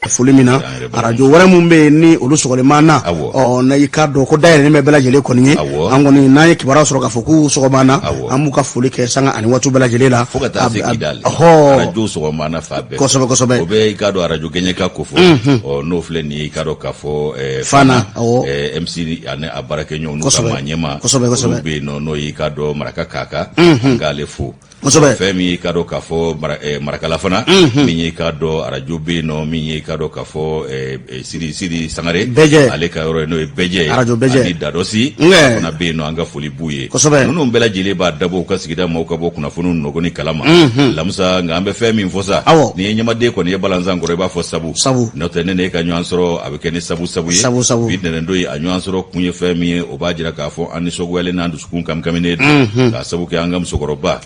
Foli min na, arajo wɛrɛ minnu bɛ yen ni olu sɔgɔlen b'an na, ɔ na i k'a dɔn ko dayɛlɛlen bɛ bɛɛ lajɛlen kɔni ye. An kɔni n'an ye kibaruya sɔrɔ k'a fɔ k'u sɔgɔ b'an na, an b'u ka foli kɛ sanga ani waati bɛɛ lajɛlen la. Fo ka taa se Kidali, arajo sɔgɔ b'an na fan bɛɛ. Kosɛbɛ kosɛbɛ. O bɛ i k'a dɔn arajo gɛɲɛka ko fɔ, ɔ n'o filɛ nin ye, i k'a dɔn k'a fɔ Fana, MC ani a baarakɛɲɔgɔnw n'u ka maa ɲɛmaa kosɛbɛ kosɛbɛ olu bɛ yen nɔ, n'o y'i k'a dɔn Maraka Kaka, an k'ale fo. Kosɛbɛ. Fɛn min y'i k'a dɔn k'a fɔ Marakala fana, min y'i k'a dɔn arajo bɛ yen nɔ, min y'i k'a dɔn k'a fɔ Sidi Sangare Bɛjɛ, ale ka yɔrɔ ye, n'o ye Bɛjɛ ye. Arajo Bɛjɛ. Ani Dadɔsi fana bɛ yen nɔ, an ka foli b'u ye. Ninnu bɛɛ lajɛlen b'a dabɔ u ka sigida maaw ka bɔ kunnafoniw nɔgɔni kalama. Lamisa, nka an bɛ fɛn min fɔ sa, n'i ye ɲamaden kɔni ye balanzan kɔrɔ, i b'a fɔ sabu. Sabu. N'o tɛ, ne n'e ka ɲɔgɔn sɔrɔ, a bɛ kɛ ni sabu sabu ye. Sabu sabu. Bi ntɛnɛndon ye, a ɲɔgɔn sɔrɔ kun ye fɛn min ye, o b'a jira k'a fɔ an nisɔngoyalen n'an dusukun kamkaminen don, k'a sabu kɛ an ka musokɔrɔba,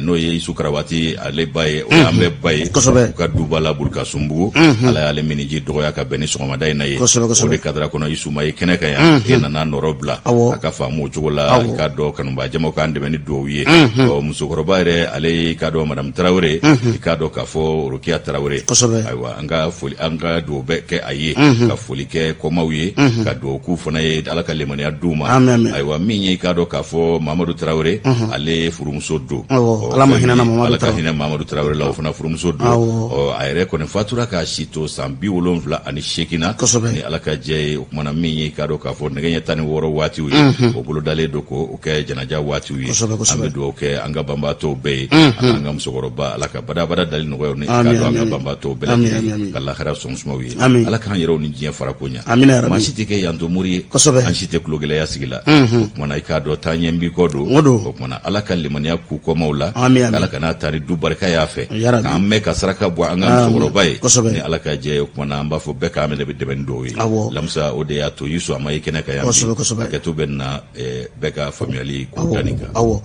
n'o ye Isu Karawati ale ba ye, o y'an bɛɛ ba ye, u ka duba la Burukasunbugu, Ala y'ale miniji dɔgɔya ka bɛn ni sɔgɔmada in na ye. O de kadara kɔnɔ, Isu ma ye kɛnɛ kan yan, e nana nɔrɔ bila a ka faamu o cogo la. I k'a dɔn kanubaa jamaw k'an dɛmɛ ni dugawu ye. Ɔ musokɔrɔba yɛrɛ, ale ye i k'a dɔn Madamu Tarawele, i k'a dɔn k'a fɔ Rokiya Tarawele. Ayiwa, an ka foli, an ka dugawu bɛ kɛ a ye, ka foli kɛ kɔmaw ye, ka dugawu k'u fana ye, Ala ka limaniya d'u ma. Ayiwa, min ye i k'a dɔn k'a fɔ Mamadu Tarawele, ale furumuso don. Ala ma hinɛ Mamadu. Ala ka hinɛ Mamadu Tarawele la, o fana furumuso don. Ɔ a yɛrɛ kɔni fatura k'a si to san 78 na, ni Ala ka jɛ ye. O kumana, min ye i k'a dɔn k'a fɔ nɛgɛ ɲɛ 16 waatiw ye, o bolodalen don k'o kɛ janaja waatiw ye. An bɛ dugawu kɛ an ka banbaatɔw bɛɛ ye, an ka musokɔrɔba, Ala ka badabada dali nɔgɔya ni k'a dɔn an ka banbaatɔw bɛɛ lajɛlen, ka lahara sɔn sumaw ye. Ala k'an yɛrɛw ni diɲɛ fara ko ɲa. Maa si tɛ kɛ yanto mori ye, an si tɛ tulogɛlɛya sigi la. O kumana, i k'a dɔn taa ɲɛ n b'i kɔ don. O kumana, Ala ka limaniya k'u kɔmaw la, Ala ka n'a ta ni du barika y'a fɛ, k'an mɛn ka saraka bɔ an ka musokɔrɔba ye, ni Ala ka jɛ ye. O kumana, an b'a fɔ bɛɛ k'an minɛ bɛ dɛmɛ ni dugawu ye. Lamisa, o de y'a to Yusu a ma ye kɛnɛ kan yan bi. Hakɛto bɛ na bɛɛ ka faamuyali ko da nin kan. Awɔ,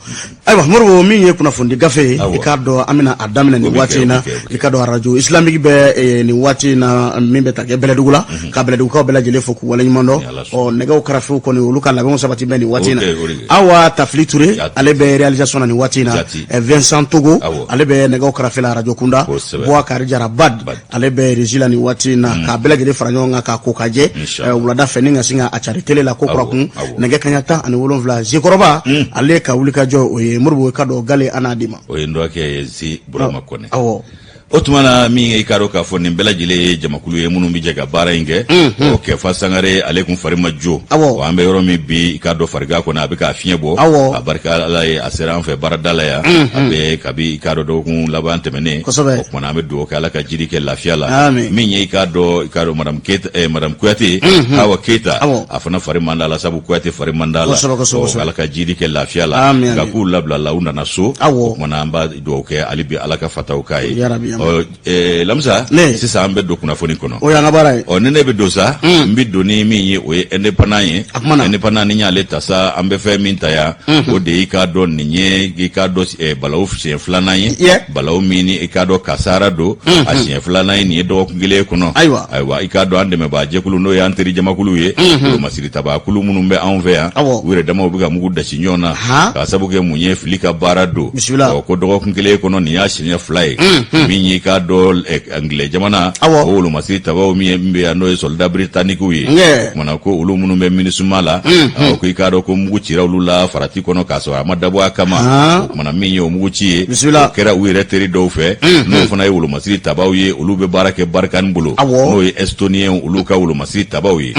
ayiwa Moribo, min ye kunnafoni gafe ye, i k'a dɔn an bɛna a daminɛ nin waati in na. I k'a dɔn arajo islamique bɛ nin waati in na, min bɛ ta kɛ Bɛlɛdugu la, ka Bɛlɛdugukaw bɛɛ lajɛlen fo k'u waleɲuman dɔn. Ɔ nɛgɛw karafew kɔni, olu ka labɛnw sabati bɛ nin waati in na. Awa Tafili Ture, ale bɛ réalisation na nin waati in na. Vincent Togo, ale bɛ nɛgɛw karafe la arajo kunda. Bouakari Jara Bad, ale bɛ régie la nin waati in na, k'a bɛɛ lajɛlen fara ɲɔgɔn kan k'a ko ka jɛ wulada fɛ, ni ka sin ka a cari télé la ko kura kun nɛgɛ kaɲa 17. Zekɔrɔba, ale ka wulikajɔ o ye. Moribo, ka dɔn gale an n'a d'i ma. O ye n dɔgɔkɛ ye, Si Burama Kɔnɛ. O tuma na, min ye i k'a dɔn k'a fɔ nin bɛɛ lajɛlen ye jamakulu ye minnu bɛ jɛ ka baara in kɛ. O Kɛfa Sangare, ale kun fari ma jo. An bɛ yɔrɔ min bi, i k'a dɔn farigan kɔnɔ, a bɛ k'a fiɲɛ bɔ. A barika Ala ye, a sera an fɛ baarada la yan, a bɛ kabi i k'a dɔn dɔgɔkun laban tɛmɛnen. O tuma na, an bɛ dugawu kɛ, Ala ka jiri kɛ lafiya la. Min ye i k'a dɔn madame Keyita, madame Kuyate, Hawa Keyita, a fana fari man d'a la, sabu Kuyate fari man d'a la. Ala ka jiri kɛ lafiya la. Nka k'u labilala, u nana so. O tuma na, an b'a dugawu kɛ hali bi, Ala ka fataw k'a ye. Lamisa, sisan an bɛ don kunnafoni kɔnɔ. O y'an ka baara ye. Ɔ ni ne bɛ don sa, n bɛ don ni min ye, o ye Indépendant ye. Indépendant, ni y'ale ta sa, an bɛ fɛn min ta yan, o de y'i k'a dɔn nin ye, i k'a dɔn balawu siɲɛ filanan ye, balawu min ni i k'a dɔn kasara don, a siɲɛ filanan ye nin ye dɔgɔkun kelen kɔnɔ. Ayiwa, i k'a dɔn an dɛmɛbaa jɛkulu, n'o y'an teri jamakulu ye, wolomasiri tabaakulu minnu bɛ anw fɛ yan, u yɛrɛ damaw bɛ ka mugu dasi ɲɔgɔn na, k'a sabu kɛ mun ye? Fili ka baara don. Ɔ ko dɔgɔkun kelen kɔnɔ, nin y'a siɲɛ fila ye. Min y'i k'a dɔn Angilɛ jamana, o wolomasiri tabaw min ye min bɛ yan, n'o ye soldat britannique ye, o kumana ko olu minnu bɛ MINUSMA la, ko i k'a dɔn ko mugu cira olu la farati kɔnɔ, k'a sɔrɔ a ma dabɔ a kama. O kumana, min ye o mugu ci ye, o kɛra u yɛrɛ teri dɔw fɛ, n'o fana ye wolomasiri tabaw ye, olu bɛ baara kɛ Barkhane bolo, n'o ye estonien olu ka wolomasiri tabaw ye.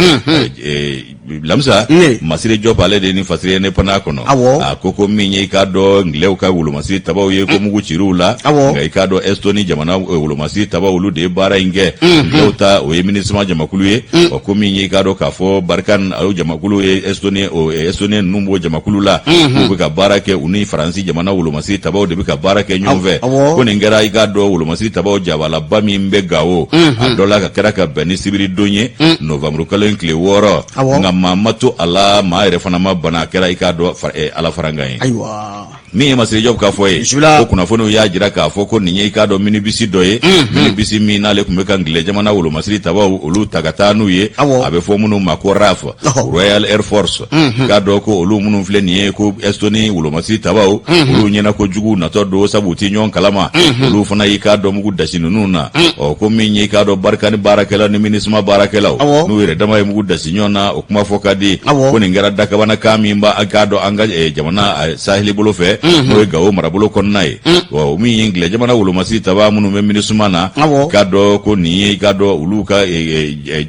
Lamisa, Masire Jɔp, ale de ni fasiri Indépendant kɔnɔ, a ko min ye i k'a dɔn Angilɛw ka wolomasiri tabaw ye, ko mugu cir'u la, nka i k'a dɔn Estonie jamana wolomasiri tabaw, olu de ye baara in kɛ. Angilɛw ta, o ye MINUSMA jamakulu ye. Ɔ ko min ye i k'a dɔn k'a fɔ Barkhane, o jamakulu ye Estonie, o Estonien ninnu b'o jamakulu la, k'u bɛ ka baara kɛ, u ni Faransi jamana wolomasiri tabaw de bɛ ka baara kɛ ɲɔgɔn fɛ. Ko nin kɛra i k'a dɔn wolomasiri tabaw jabalaba min bɛ Gawo, a dɔ la ka kɛra ka bɛn ni sibiri don ye, novanburu kalo in tile 6. Nka maa ma to a la, maa yɛrɛ fana ma bana. A kɛra i k'a dɔn Ala farankan ye. Ayiwa. Min ye Masire Jɔp k'a fɔ ye, Bisimila. ko kunnafoniw y'a jira k'a fɔ ko nin ye i k'a dɔn minibisi dɔ ye, minibisi min n'ale tun bɛ ka Ngilɛ jamana wolomasiri tabaw olu ta ka taa n'u ye, a bɛ fɔ minnu ma ko RAF, Royal Air Force. I k'a dɔn ko olu minnu filɛ nin ye, ko Estonie wolomasiri tabaw, olu ɲɛna ko juguw natɔ don, sabu u tɛ ɲɔgɔn kalama. Olu fana y'i k'a dɔn mugu dasi ninnu na. Ɔ, ko min ye i k'a dɔn Barkhane baarakɛlaw ni MINUSMA baarakɛlaw, n'u yɛrɛ dama ye mugu dasi ɲɔgɔn na, o kuma fɔ ka di. Ko nin kɛra dakabana kan min b'a k'a dɔn an ka jamana saheli bolo fɛ, n'o ye Gawo marabolo kɔnɔna ye. Wa min ye Ngilɛ jamana wolomasiri taba minnu bɛ MINUSMA na, k'a dɔn ko nin ye i k'a dɔn olu ka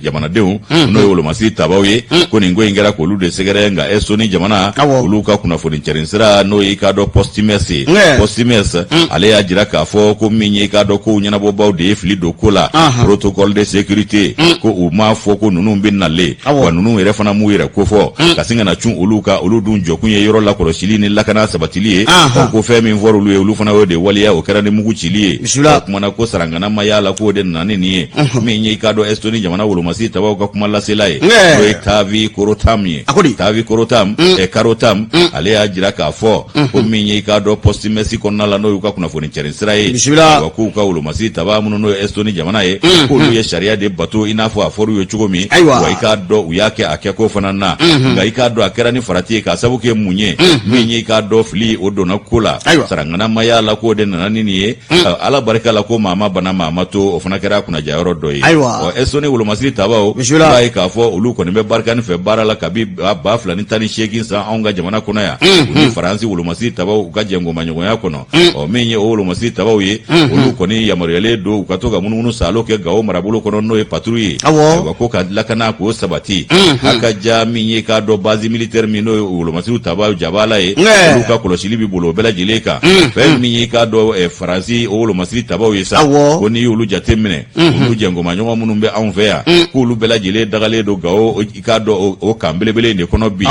jamanadenw, n'o ye wolomasiri tabaw ye, ko nin ko in kɛra k'olu de sɛgɛrɛ. Nka Estonie jamana, olu ka kunnafoni cɛrin sira, n'o ye i k'a dɔn Postimees ye, Postimees ale y'a jira k'a fɔ ko min ye i k'a dɔn kow ɲɛnabɔbaw de ye fili don ko la, protocole de sécurité, ko u m'a fɔ ko ninnu bɛ nalen. Wa ninnu yɛrɛ fana m'u yɛrɛ kofɔ ka sin ka na cun olu kan. Olu dun jɔkun ye yɔrɔ lakɔlɔsili ni lakana sabatili ye. Ko fɛn min fɔra olu ye, olu fana y'o de waleya. O kɛra ni mugu cili ye. O kumana ko sarangana ma y'a la, k'o de nana ni nin ye. Min ye i k'a dɔn Estonie jamana wolomasiri tabaw ka kuma lasela ye, n'o ye Taavi Korotam ye, Taavi Korotam, Karotam, ale y'a jira k'a fɔ ko min ye i k'a dɔn Postimees kɔnɔna la, n'o y'u ka kunnafoni cɛrin sira ye, k'u ka wolomasiri taba minnu, n'o ye Estonie jamana ye, k'olu ye sariya de bato i n'a fɔ a fɔr'u ye cogo min. Wa i k'a dɔn u y'a kɛ a kɛko fana na. Nka i k'a dɔn a kɛra ni farati ye, k'a sabu kɛ mun ye? Min ye i k'a dɔn fili o donna ko la, sarangana ma y'a la, k'o de nana ni nin ye. Ala barika la ko maa ma bana, maa ma to, o fana kɛra kunnajayɔrɔ dɔ ye. Ɔ, Estonie wolomasiri tabaw, i b'a ye k'a fɔ olu kɔni bɛ Barkhane fɛ baara la kabi 2018 san anw ka jamana kɔnɔ yan, u ni Faransi wolomasiri tabaw u ka jɛnkomaɲɔgɔnya kɔnɔ. Ɔ, min ye o wolomasiri tabaw ye, olu kɔni yamaruyalen don u ka to ka munumunu saalo kɛ Gawo marabolo kɔnɔ, n'o ye patrouille ye. Ayiwa, ko ka lakana k'o sabati a ka ja. Min ye k'a dɔn base militaire min, n'o ye wolomasiriw tabaw jabala ye, olu ka kɔlɔsili bɛ bolo o bɛɛ lajɛlen kan. Fɛn min ye k'a dɔn Faransi o wolomasiri tabaw ye sa, ko n'i y'olu jate minɛ, olu jɛnkomaɲɔgɔn minnu bɛ anw fɛ yan, k'olu bɛɛ lajɛlen dagalen don Gawo, i k'a dɔn o kan belebele in de kɔnɔ bi,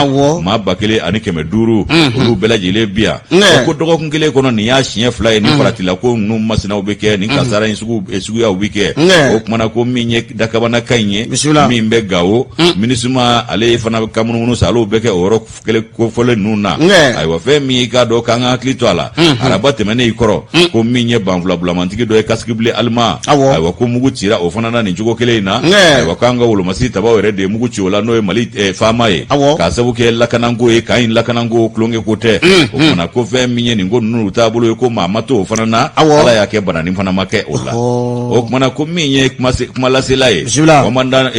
maa 1500, olu bɛɛ lajɛlen bi yan. Ko dɔgɔkun kelen kɔnɔ, nin y'a siɲɛ fila ye ni faratila ko ninnu masinaw bɛ kɛ, nin kasara in suguyaw bɛ kɛ. O kumana ko min ye dakabana kan in ye min bɛ Gawo, MINUSMA ale fana ka munumunu saalow bɛ kɛ o yɔrɔ kelen kofɔlen ninnu na. Ayiwa, fɛn min i k'a dɔn k'an ka hakili to a la, araba tɛmɛnen i kɔrɔ, ko min ye banfula bulamantigi dɔ ye, casque bleu allemand, ayiwa, ko mugu cira o fana na nin cogo kelen in na. Ayiwa, k'an ka wolomasiri tabaw yɛrɛ de ye mugu ci o la, n'o ye Mali FAMa ye, k'a sabu kɛ lakananko ye. Kan in lakananko tulonkɛ ko tɛ. O kumana ko fɛn min ye nin ko ninnu taabolo ye, ko maa ma to o fana na. Ala y'a kɛ bananin fana ma kɛ o la. O kumana ko min ye kuma lasela ye, commandant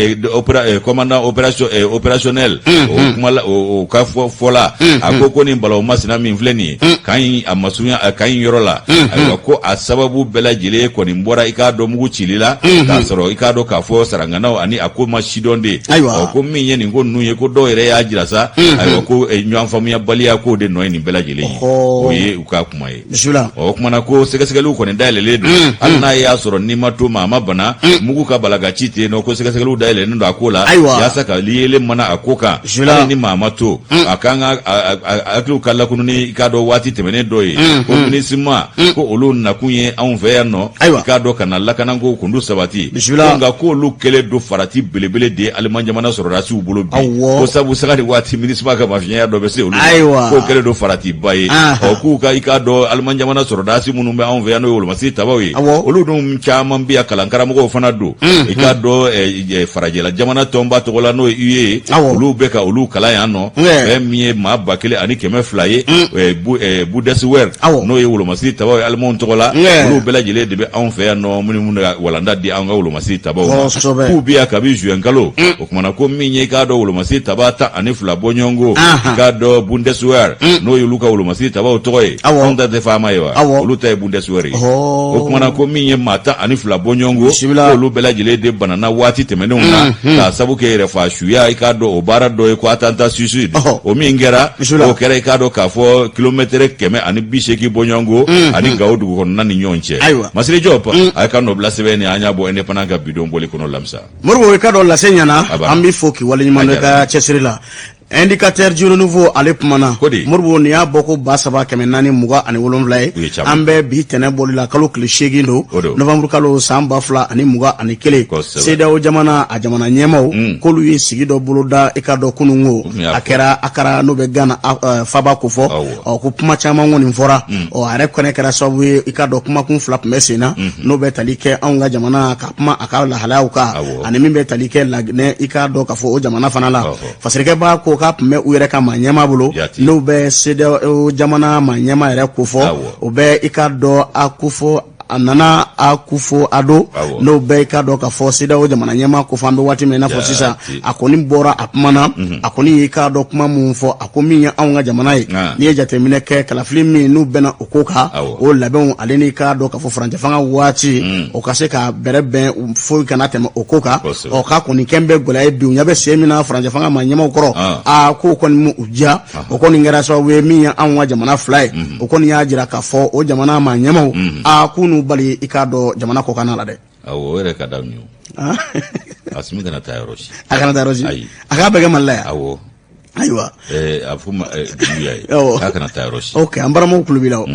commandant opérationnel, o kuma o ka fɔ la, a ko nin balawu masina min filɛ nin ye kan in a masurunya kan in yɔrɔ la, ayiwa, ko a sababu bɛɛ lajɛlen kɔni bɔra i k'a dɔn mugu cili la, k'a sɔrɔ i k'a dɔn k'a fɔ saranganaw ani a ko ma sidɔn de. Ayiwa, ko min ye nin ko ninnu ye, ko dɔw yɛrɛ y'a jira sa, ayiwa, ko ɲɔgɔn faamuyabaliya k'o de nɔ ye nin bɛɛ lajɛlen ye. O ye u ka kuma ye. Bisimila. O kumana ko sɛgɛsɛgɛliw kɔni dayɛlɛlen don, hali n'a y'a sɔrɔ n'i ma to maa ma bana, mugu ka bala ka ci ten nɔ, ko sɛgɛsɛgɛliw dayɛlɛlen don a ko la, yaasa ka yeelen mana a ko kan. Hali ni maa ma to, a kan ka hakiliw ka lakunu ni i k'a dɔn waati tɛmɛnen dɔ ye, ko MINUSMA, ko olu nakun ye anw fɛ yan nɔ, i k'a dɔn ka na lakanako kundu sabati. Nka k'olu kɛlen don farati belebele de ye Aliman jamana sɔrɔdasiw bolo bi, ko sabu sanga ni waati MINUSMA ka mafiɲɛya dɔ bɛ se olu ma, k'o kɛlen don faratiba ye. Ɔ, k'u ka i k'a dɔn Aliman jamana sɔrɔdasi minnu bɛ anw fɛ yan, n'o ye wolomasiri tabaw ye, olu dun caman bɛ yan, kalankaramɔgɔw fana don, i k'a dɔn farajɛla jamana tɔnba tɔgɔ la, n'o ye UE ye, olu bɛ ka olu kalan yan nɔ. Fɛn min ye maa 1500 ye, Bundeswehr, n'o ye wolomasiri tabaw ye Alimanw tɔgɔ la, olu bɛɛ lajɛlen de bɛ anw fɛ yan nɔ, minnu bɛ walanda di an ka wolomasiri tabaw ma, k'u bɛ yan kabi juin kalo. O kumana ko min ye i k'a dɔn wolomasiri taba 12 bɔɲɔgɔnko, i k'a dɔn Bundeswehr, n'o y'olu ka wolomasiri tabaw tɔgɔ ye, anw ta tɛ FAMa ye wa, olu ta ye Bundeswehr ye. O kumana ko min ye maa 12 bɔɲɔgɔnko, k'olu bɛɛ lajɛlen de banana waati tɛmɛnenw na, k'a sabu kɛ yɛrɛfa suya, i k'a dɔn o baara dɔ ye ko attentat suicide. O min kɛra, o kɛra i k'a dɔn k'a fɔ kilomɛtɛrɛ 180 bɔɲɔgɔnko ani Gawo dugu kɔnɔna ni ɲɔgɔn cɛ. Masire Jɔp, a ye ka nɔbila sɛbɛn nin, an y'a bɔ Indépendant ka bidon bɔli kɔnɔ lamisa. Moribo, i k'a dɔn lase ɲɛna, an b'i fo k'i waleɲuman dɔn i ka cɛsiri la. Indicateur du renouveau ale kumana Ko di? Moribo nin y'a bɔ ko 3427 U ye ye caman. An bɛ bi tɛnɛ bɔli la, kalo tile 8 don, O don. novembre kalo san 2021. Kosɛbɛ. CEDEAO jamana, a jamana ɲɛmaw k'olu ye sigi dɔ boloda, i ka dɔn kununko tun y'a a fɔ. kɛra Akara, n'o bɛ Ghana faba kofɔ. Ɔ, ko kuma caman kɔni fɔra. Ɔ, a yɛrɛ kɔni kɛra sababu ye, i ka dɔn kumakun fila tun bɛ sen na, n'o bɛ tali kɛ anw ka jamana ka kuma a ka lahalayaw kan, ani min bɛ tali kɛ Laginɛ, i k'a dɔn k'a fɔ o jamana fana la. Fasirikɛba ko k'a tun bɛ u yɛrɛ ka maa ɲɛmaa bolo, n'o bɛ CEDEAO jamana maa ɲɛmaa yɛrɛ kofɔ, o bɛ i k'a dɔn a kofɔ a Nana Akufo Addo, n'o bɛ i k'a dɔn k'a fɔ CEDEAO jamana ɲɛmaa kofɔ. An bɛ waati min i n'a fɔ sisan, a kɔni bɔra, a kumana. A kɔni y'i k'a dɔn kuma min fɔ, a ko min ye anw ka jamana ye, n'i ye jateminɛ kɛ kalafili min n'u bɛnna o ko kan, o labɛnw, ale n'i k'a dɔn k'a fɔ furancɛ fanga waati o ka se ka bɛrɛ bɛn, foyi kana tɛmɛ o ko kan. Ɔ, k'a kɔni kɛn bɛ gɛlɛya ye bi, u ɲɛ bɛ sen min na furancɛ fanga maa ɲɛmaaw kɔrɔ, aa, k'o kɔni m'u diya. O kɔni kɛra sababu ye, min ye anw ka jamana fila ye, o kɔni y'a jira k'a fɔ o jamana maa ɲɛmaaw, aa, k'u n'u bali i k'a dɔn jamana kɔkanna la dɛ. Awɔ, o yɛrɛ ka d'anw ye o. Asimi kana taa yɔrɔ si. A kana taa yɔrɔ si. Ayi. A k'a bɛɛ kɛ Mali la yan. Awɔ. Ayiwa. A fɔ ma Doumbouya ye k'a kana taa yɔrɔ si. Ok, an baramugu kulo b'i la o.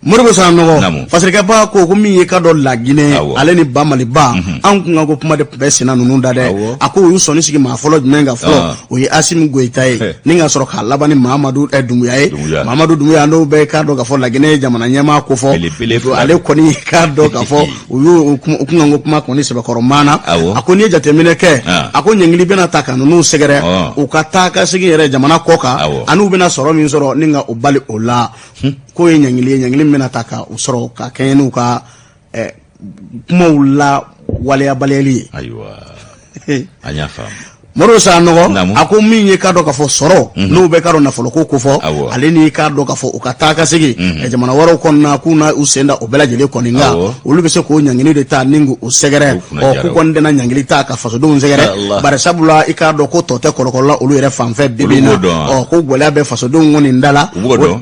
Moribo Sanɔgɔ. Naamu. Fasirikɛba ko min ye ka dɔn Laginɛ, ale ni ba Maliba, anw kun kan ko kuma de tun bɛ senna ninnu da dɛ. A ko u y'u sɔnni sigi maa fɔlɔ jumɛn kan fɔlɔ? O ye Asimi Goyita ye, ni ka sɔrɔ k'a laban ni Mahamadu Dunbuya ye. Dunbuya. Mahamadu Dunbuya, n'o bɛ k'a dɔn k'a fɔ Laginɛ ye jamana ɲɛmaa kofɔ. Belebele fila. Ale kɔni k'a dɔn k'a fɔ u y'u kun kan ko kuma kɔni sɛbɛkɔrɔ maana. A ko n'i ye jateminɛ kɛ, a ko ɲangili bɛna ta ka ninnu sɛgɛrɛ, u ka taa ka segin yɛrɛ jamana kɔ kan, ani u bɛna sɔrɔ min sɔrɔ ni ka u bali o la, k'o ye ɲangili ye, ɲangili min bɛna ta ka u sɔrɔ ka kɛɲɛ n'u ka kumaw la waleyabaliyali ye. Ayiwa, an y'a faamu. Moribo Sanɔgɔ. Naamu. A ko min ye k'a dɔn k'a fɔ sɔrɔ, n'u bɛ k'a dɔn nafoloko kofɔ, ale ni k'a dɔn k'a fɔ u ka taa ka segin jamana wɛrɛw kɔnɔna, k'u na u sen da o bɛɛ lajɛlen kɔni kan, olu bɛ se k'o ɲangili de ta ni k'u sɛgɛrɛ. U kunna Ɔ, jara k'u o. kɔni tɛna ɲangili ta ka fasodenw sɛgɛrɛ, Allah. bari sabula i k'a dɔn ko tɔ tɛ kɔlɔkɔlɔ la olu yɛrɛ fan fɛ bi bi in na. Olu b'o dɔn wa? Ɔ, ko gɛlɛya bɛ fasodenw kɔni da la. U b'o dɔn.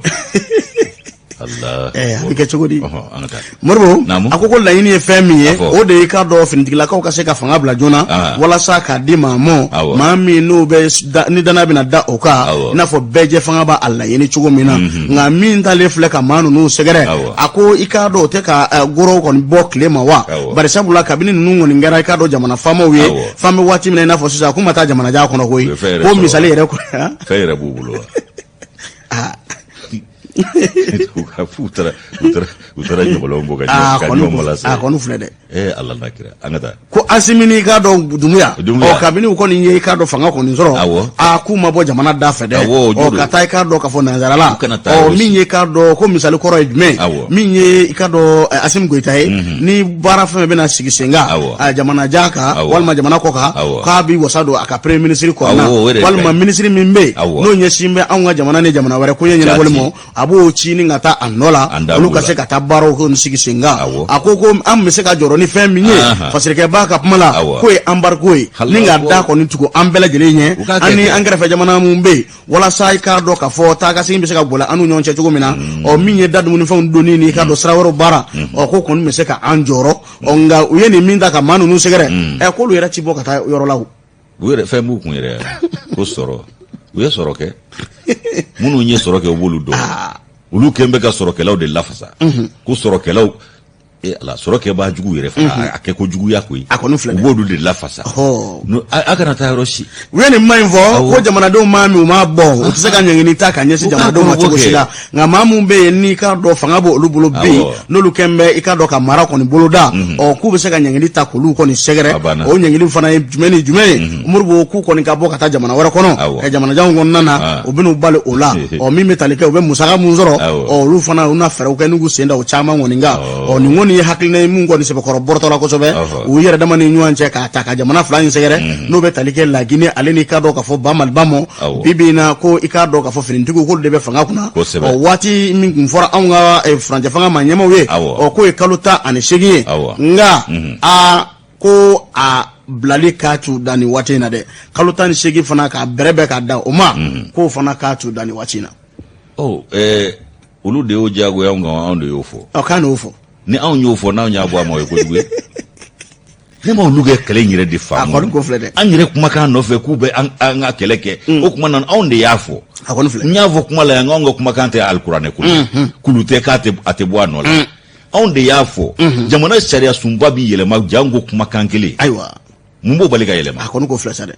Allah. A bɛ kɛ cogo di? Ɔhɔn, an ka taa. Moribo, Naamu. a ko ko laɲini ye fɛn min ye, A fɔ. o de ye k'a dɔn finitigilakaw ka se ka fanga bila joona, walasa k'a di maa ma, maa min n'o bɛ ni danaya bɛna da o kan, i n'a fɔ bɛɛjɛ fanga b'a laɲini cogo min na. Nka min talen filɛ ka maa ninnu sɛgɛrɛ, a ko i k'a dɔn o tɛ ka gorow kɔni bɔ tile ma wa? Bari sabula kabini ninnu kɔni kɛra i k'a dɔn jamana faamaw ye, f'an bɛ waati min na i n'a fɔ sisan, k'u ma taa jamanajan kɔnɔ koyi. U ye fɛn yɛrɛ Ko sɔrɔ. misali yɛrɛ Fɛn yɛrɛ b'u bolo wa? U taara u taara u taara ɲɔgɔlɔn bɔ ka ka ɲɔgɔn malasa. A kɔni filɛ dɛ. Ala n'a kira, an ka taa. Ko Asimi n'i k'a dɔn Dunbuya. Dunbuya. Ɔ, kabini u kɔni ye i k'a dɔn fanga kɔni sɔrɔ, a k'u ma bɔ jamana da fɛ dɛ. Awɔ, o jo Ɔ, don. ka taa i k'a dɔn k'a fɔ nansara la. U kana taa Ɔ, yɔrɔ si. min ye i k'a dɔn ko misali kɔrɔ ye jumɛn? Min ye i k'a dɔn Asimi Goyita ye, ni baara fɛn fɛn bɛna sigi sen kan, jamanajan kan walima jamana kɔ kan, k'a b'i wasa don a ka premier ministre kɔnɔna, Awɔ, o yɛrɛ walima ka ɲi. ministre min bɛ yen n'o ɲɛsin bɛ anw ka jamana ni jamana wɛrɛ ko ɲɛ ɲɛnabɔli ma, a b'o ci ni ka taa a nɔ la, An da olu b'o ka la. se ka taa baaraw kɔni sigi sen kan. A ko ko an bɛ se ka jɔrɔ ni fɛn min ye, fasirikɛba ka kuma la, k'o ye embargo ye, ni ka da kɔni tugu an bɛɛ lajɛlen ɲɛ, U k'a kɛ an ni kɛ. an kɛrɛfɛ jamana minnu bɛ yen, walasa i k'a dɔn k'a fɔ taa ka segin bɛ se ka gɛlɛya an n'u ɲɔgɔn cɛ cogo min na. Ɔ, min ye da dumunifɛnw donni ni i k'a dɔn sira wɛrɛw baara, ɔ, ko kɔni bɛ se ka an jɔrɔ. Ɔ, nka u ye nin min ta ka maa ninnu sɛgɛrɛ, ɛ, k'olu yɛrɛ ti bɔ ka taa yɔrɔ la o. U yɛrɛ fɛn b'u kun yɛrɛ ko sɔrɔ, u ye sɔrɔ kɛ. Minnu ye sɔrɔ kɛ, u b'olu dɔn. Olu kɛn bɛ ka sɔrɔkɛlaw de lafasa, ko sɔrɔkɛlaw, ala, sɔrɔkɛbaa jugu yɛrɛ fana, a kɛ ko juguya koyi. A kɔni filɛ U dɛ. b'olu de lafasa. A kana taa yɔrɔ si. U ye nin kuma in fɔ ko jamanadenw maa min u m'a bɔ, u tɛ se ka ɲangini ta ka ɲɛsin U k'a jamanadenw ma kɔrɔbɔ cogo si kɛ. la. Nka maa min bɛ yen n'i k'a dɔn fanga b'olu bolo bi, n'olu kɛn bɛ i k'a dɔn ka mara kɔni boloda, ɔ, k'u bɛ se ka ɲangili ta k'olu kɔni sɛgɛrɛ. A banna. O ɲangili fana ye jumɛn ni jumɛn ye? Moribo, k'u kɔni ka bɔ ka taa jamana wɛrɛ kɔnɔ, jamanajanw kɔnɔna na, u bɛn'u bali o la. Ɔ, min bɛ tali kɛ u bɛ musaka mun sɔrɔ, ɔ, olu fana u na fɛɛrɛw kɛ n'u k'u sen da o caman kɔni kan. Ɔ, nin kɔni ye hakilina ye mun kɔni sɛbɛkɔrɔ bɔrɔtɔ la kosɛbɛ u yɛrɛ dama ni ɲɔgɔn cɛ, k'a ta ka jamana fila in sɛgɛrɛ, n'o bɛ tali kɛ Laginɛ, ale n'i k'a dɔn k'a fɔ ba Maliba mɔ. Bi bi in na, ko i k'a dɔn k'a fɔ finitigiw k'olu de bɛ fanga kunna. Ɔ, waati min kun fɔra anw ka furancɛ fanga maa ɲɛmaaw ye, ɔ, k'o ye kalo 18 ye. Nka aa, ko a bilali k'a t'u da nin waati in na dɛ. Kalo 18 fana k'a bɛrɛ bɛn k'a da o ma, k'o fana k'a t'u da nin waati in na. Ɔ, olu de y'o diyagoya anw kan, anw de y'o fɔ. Ɔ, k'an y'o fɔ. Ni anw y'o fɔ, n'anw y'a bɔ a ma, o ye kojugu ye. Ne ma olu kɛ kɛlɛ in yɛrɛ de faamu. A kɔni ko filɛ dɛ. An yɛrɛ kumakan nɔfɛ k'u bɛ an ka kɛlɛ kɛ. O tuma na anw de y'a fɔ. A kɔni filɛ. N y'a fɔ kuma la yan k'anw ka kumakan tɛ alikuranɛ kulu ye. Kulu tɛ k'a tɛ a tɛ bɔ a nɔ la. Anw de y'a fɔ. Jamana sariya sunba bi yɛlɛma janko kumakan kelen. Ayiwa. Mun b'o bali ka yɛlɛma? A kɔni ko filɛ sa dɛ.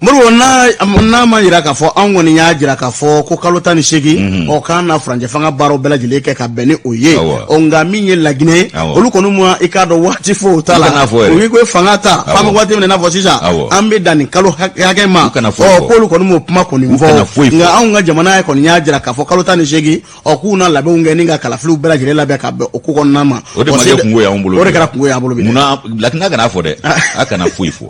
Moribo, n'a ma jira k'a fɔ anw kɔni y'a jira k'a fɔ ko kalo 18, ɔ k'an na furancɛ fanga baaraw bɛɛ lajɛlen kɛ ka bɛn ni o ye. Ɔ nka min ye Laginɛ ye, olu kɔni ma i k'a dɔn waati fɔ o ta la. U ko fanga ta f'an bɛ waati min na i n'a fɔ sisan, an bɛ dan nin kalo hakɛ ma. Ɔ k'olu kɔni m'o kuma kɔni fɔ, nka anw ka jamana kɔni y'a jira k'a fɔ kalo 18, ɔ k'u na labɛnw kɛ ni ka kalafiliw bɛɛ lajɛlen labɛn ka bɛn o ko kɔnɔna ma. O de ma kɛ kunko ye anw bolo. O de kɛra kunko ye an bolo bi. Munna Laginɛ kana fɔ dɛ, a kana foyi fɔ.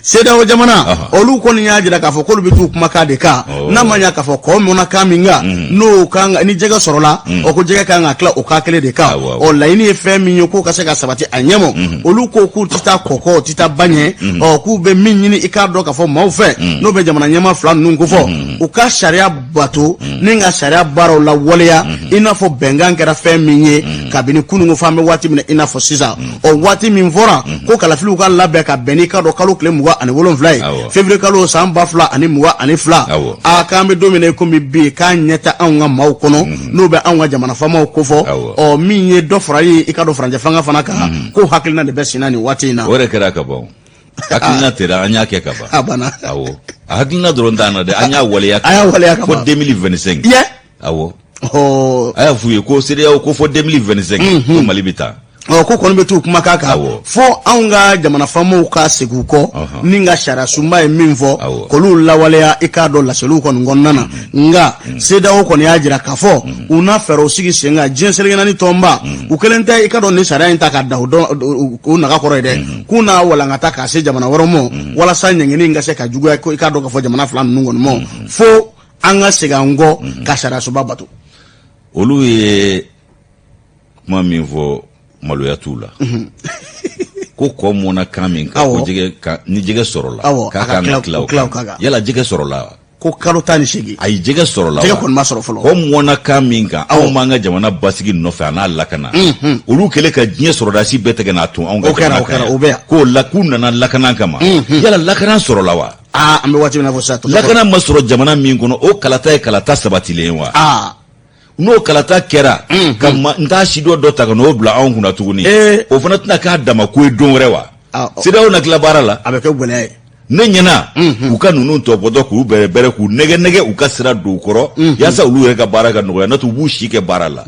CEDEAO jamana, olu kɔni y'a jira k'a fɔ k'olu bɛ t'u kumakan de kan, n'a ma ɲa k'a fɔ kɔ mɔnna kan min kan, n'o kan ni jɛgɛ sɔrɔla, ɔ ko jɛgɛ kan ka tila o kan kelen de kan. Ɔ laɲini ye fɛn min ye k'o ka se ka sabati a ɲɛmɔ, olu ko k'u tɛ taa kɔ kɔ, u tɛ taa ba ɲɛ. Ɔ k'u bɛ min ɲini i k'a dɔn k'a fɔ maaw fɛ, n'o bɛ jamana ɲɛmaa fila ninnu kofɔ, u ka sariya bato ni ka sariya baaraw lawaleya i n'a fɔ bɛnkan kɛra fɛn min ye kabini kununko f'an bɛ waati min na i n'a fɔ sisan. Ɔ waati min fɔra ko kalafiliw ka labɛn ka bɛn n'i k'a dɔn kalo tile 27 ye, février kalo san 2022, a k'an bɛ don min na i komi bi, k'a ɲɛ tɛ anw ka maaw kɔnɔ, n'o bɛ anw ka jamana faamaw kofɔ. Ɔ min ye dɔ farali i k'a dɔn furancɛ fanga fana kan, k'o hakilina de bɛ senna nin waati in na. O yɛrɛ kɛra ka ban. Hakilina tɛ, an y'a kɛ ka ban. A banna. Awɔ, a hakilina dɔrɔn t'an na dɛ, an y'a waleya. A y'a waleya ka ban fo 2025. Yɛ. Awɔ. A y'a f'u ye ko CEDEAO ko fo 2025 ko Mali bɛ taa. Ɔ ko kɔni bɛ t'u kumakan kan fo anw ka jamana faamaw ka segin u kɔ ni ka sariya sunba ye min fɔ k'olu lawaleya i k'a dɔn laseliw kɔni kɔnɔna na. Nka CEDEAO kɔni y'a jira k'a fɔ u na fɛɛrɛw sigi sen kan, diɲɛ seleke naani tɔnba, u kelen tɛ i k'a dɔn nin sariya in ta ka da u naga kɔrɔ ye dɛ, k'u n'a walankata k'a se jamana wɛrɛw ma walasa ɲangini in ka se ka juguya i k'a dɔn k'a fɔ jamana fila ninnu kɔni ma, fo an ka segin an kɔ ka sariya sunba bato. Olu ye kuma min fɔ, maloya t'u la. Ko kɔ mɔnna kan min kan, ko jɛgɛ, ni jɛgɛ sɔrɔla, k'a kan ka tila o kan. Yala jɛgɛ sɔrɔla wa? Ko kalo 18. Ayi, jɛgɛ sɔrɔla. Jɛgɛ kɔni ma sɔrɔ fɔlɔ. Kɔ mɔnna kan min kan, anw b'an ka jamana basigi nɔfɛ a n'a lakana. Olu kɛlen ka diɲɛ sɔrɔdasi bɛɛ tigɛ n'a tun anw ka jamana kan. O bɛ yan. K'o la k'u nana lakana kama. Yala lakana sɔrɔla wa? Aa, an bɛ waati min na fɔ sisan. Lakana ma sɔrɔ jamana min kɔnɔ, o kalata ye kalata sabatilen ye wa? Aa. N'o kalata kɛra ka n t'a si dɔ dɔ ta ka n'o bila anw kunna tuguni, o fana tɛna k'a dama ko ye don wɛrɛ wa? CEDEAO na tila baara la. A bɛ kɛ gɛlɛya ye. Ne ɲɛna, u ka ninnu tɔpɔtɔ k'u bɛrɛbɛrɛ, k'u nɛgɛ nɛgɛ, u ka sira don u kɔrɔ yaasa olu yɛrɛ ka baara ka nɔgɔya, n'o tɛ u b'u si kɛ baara la.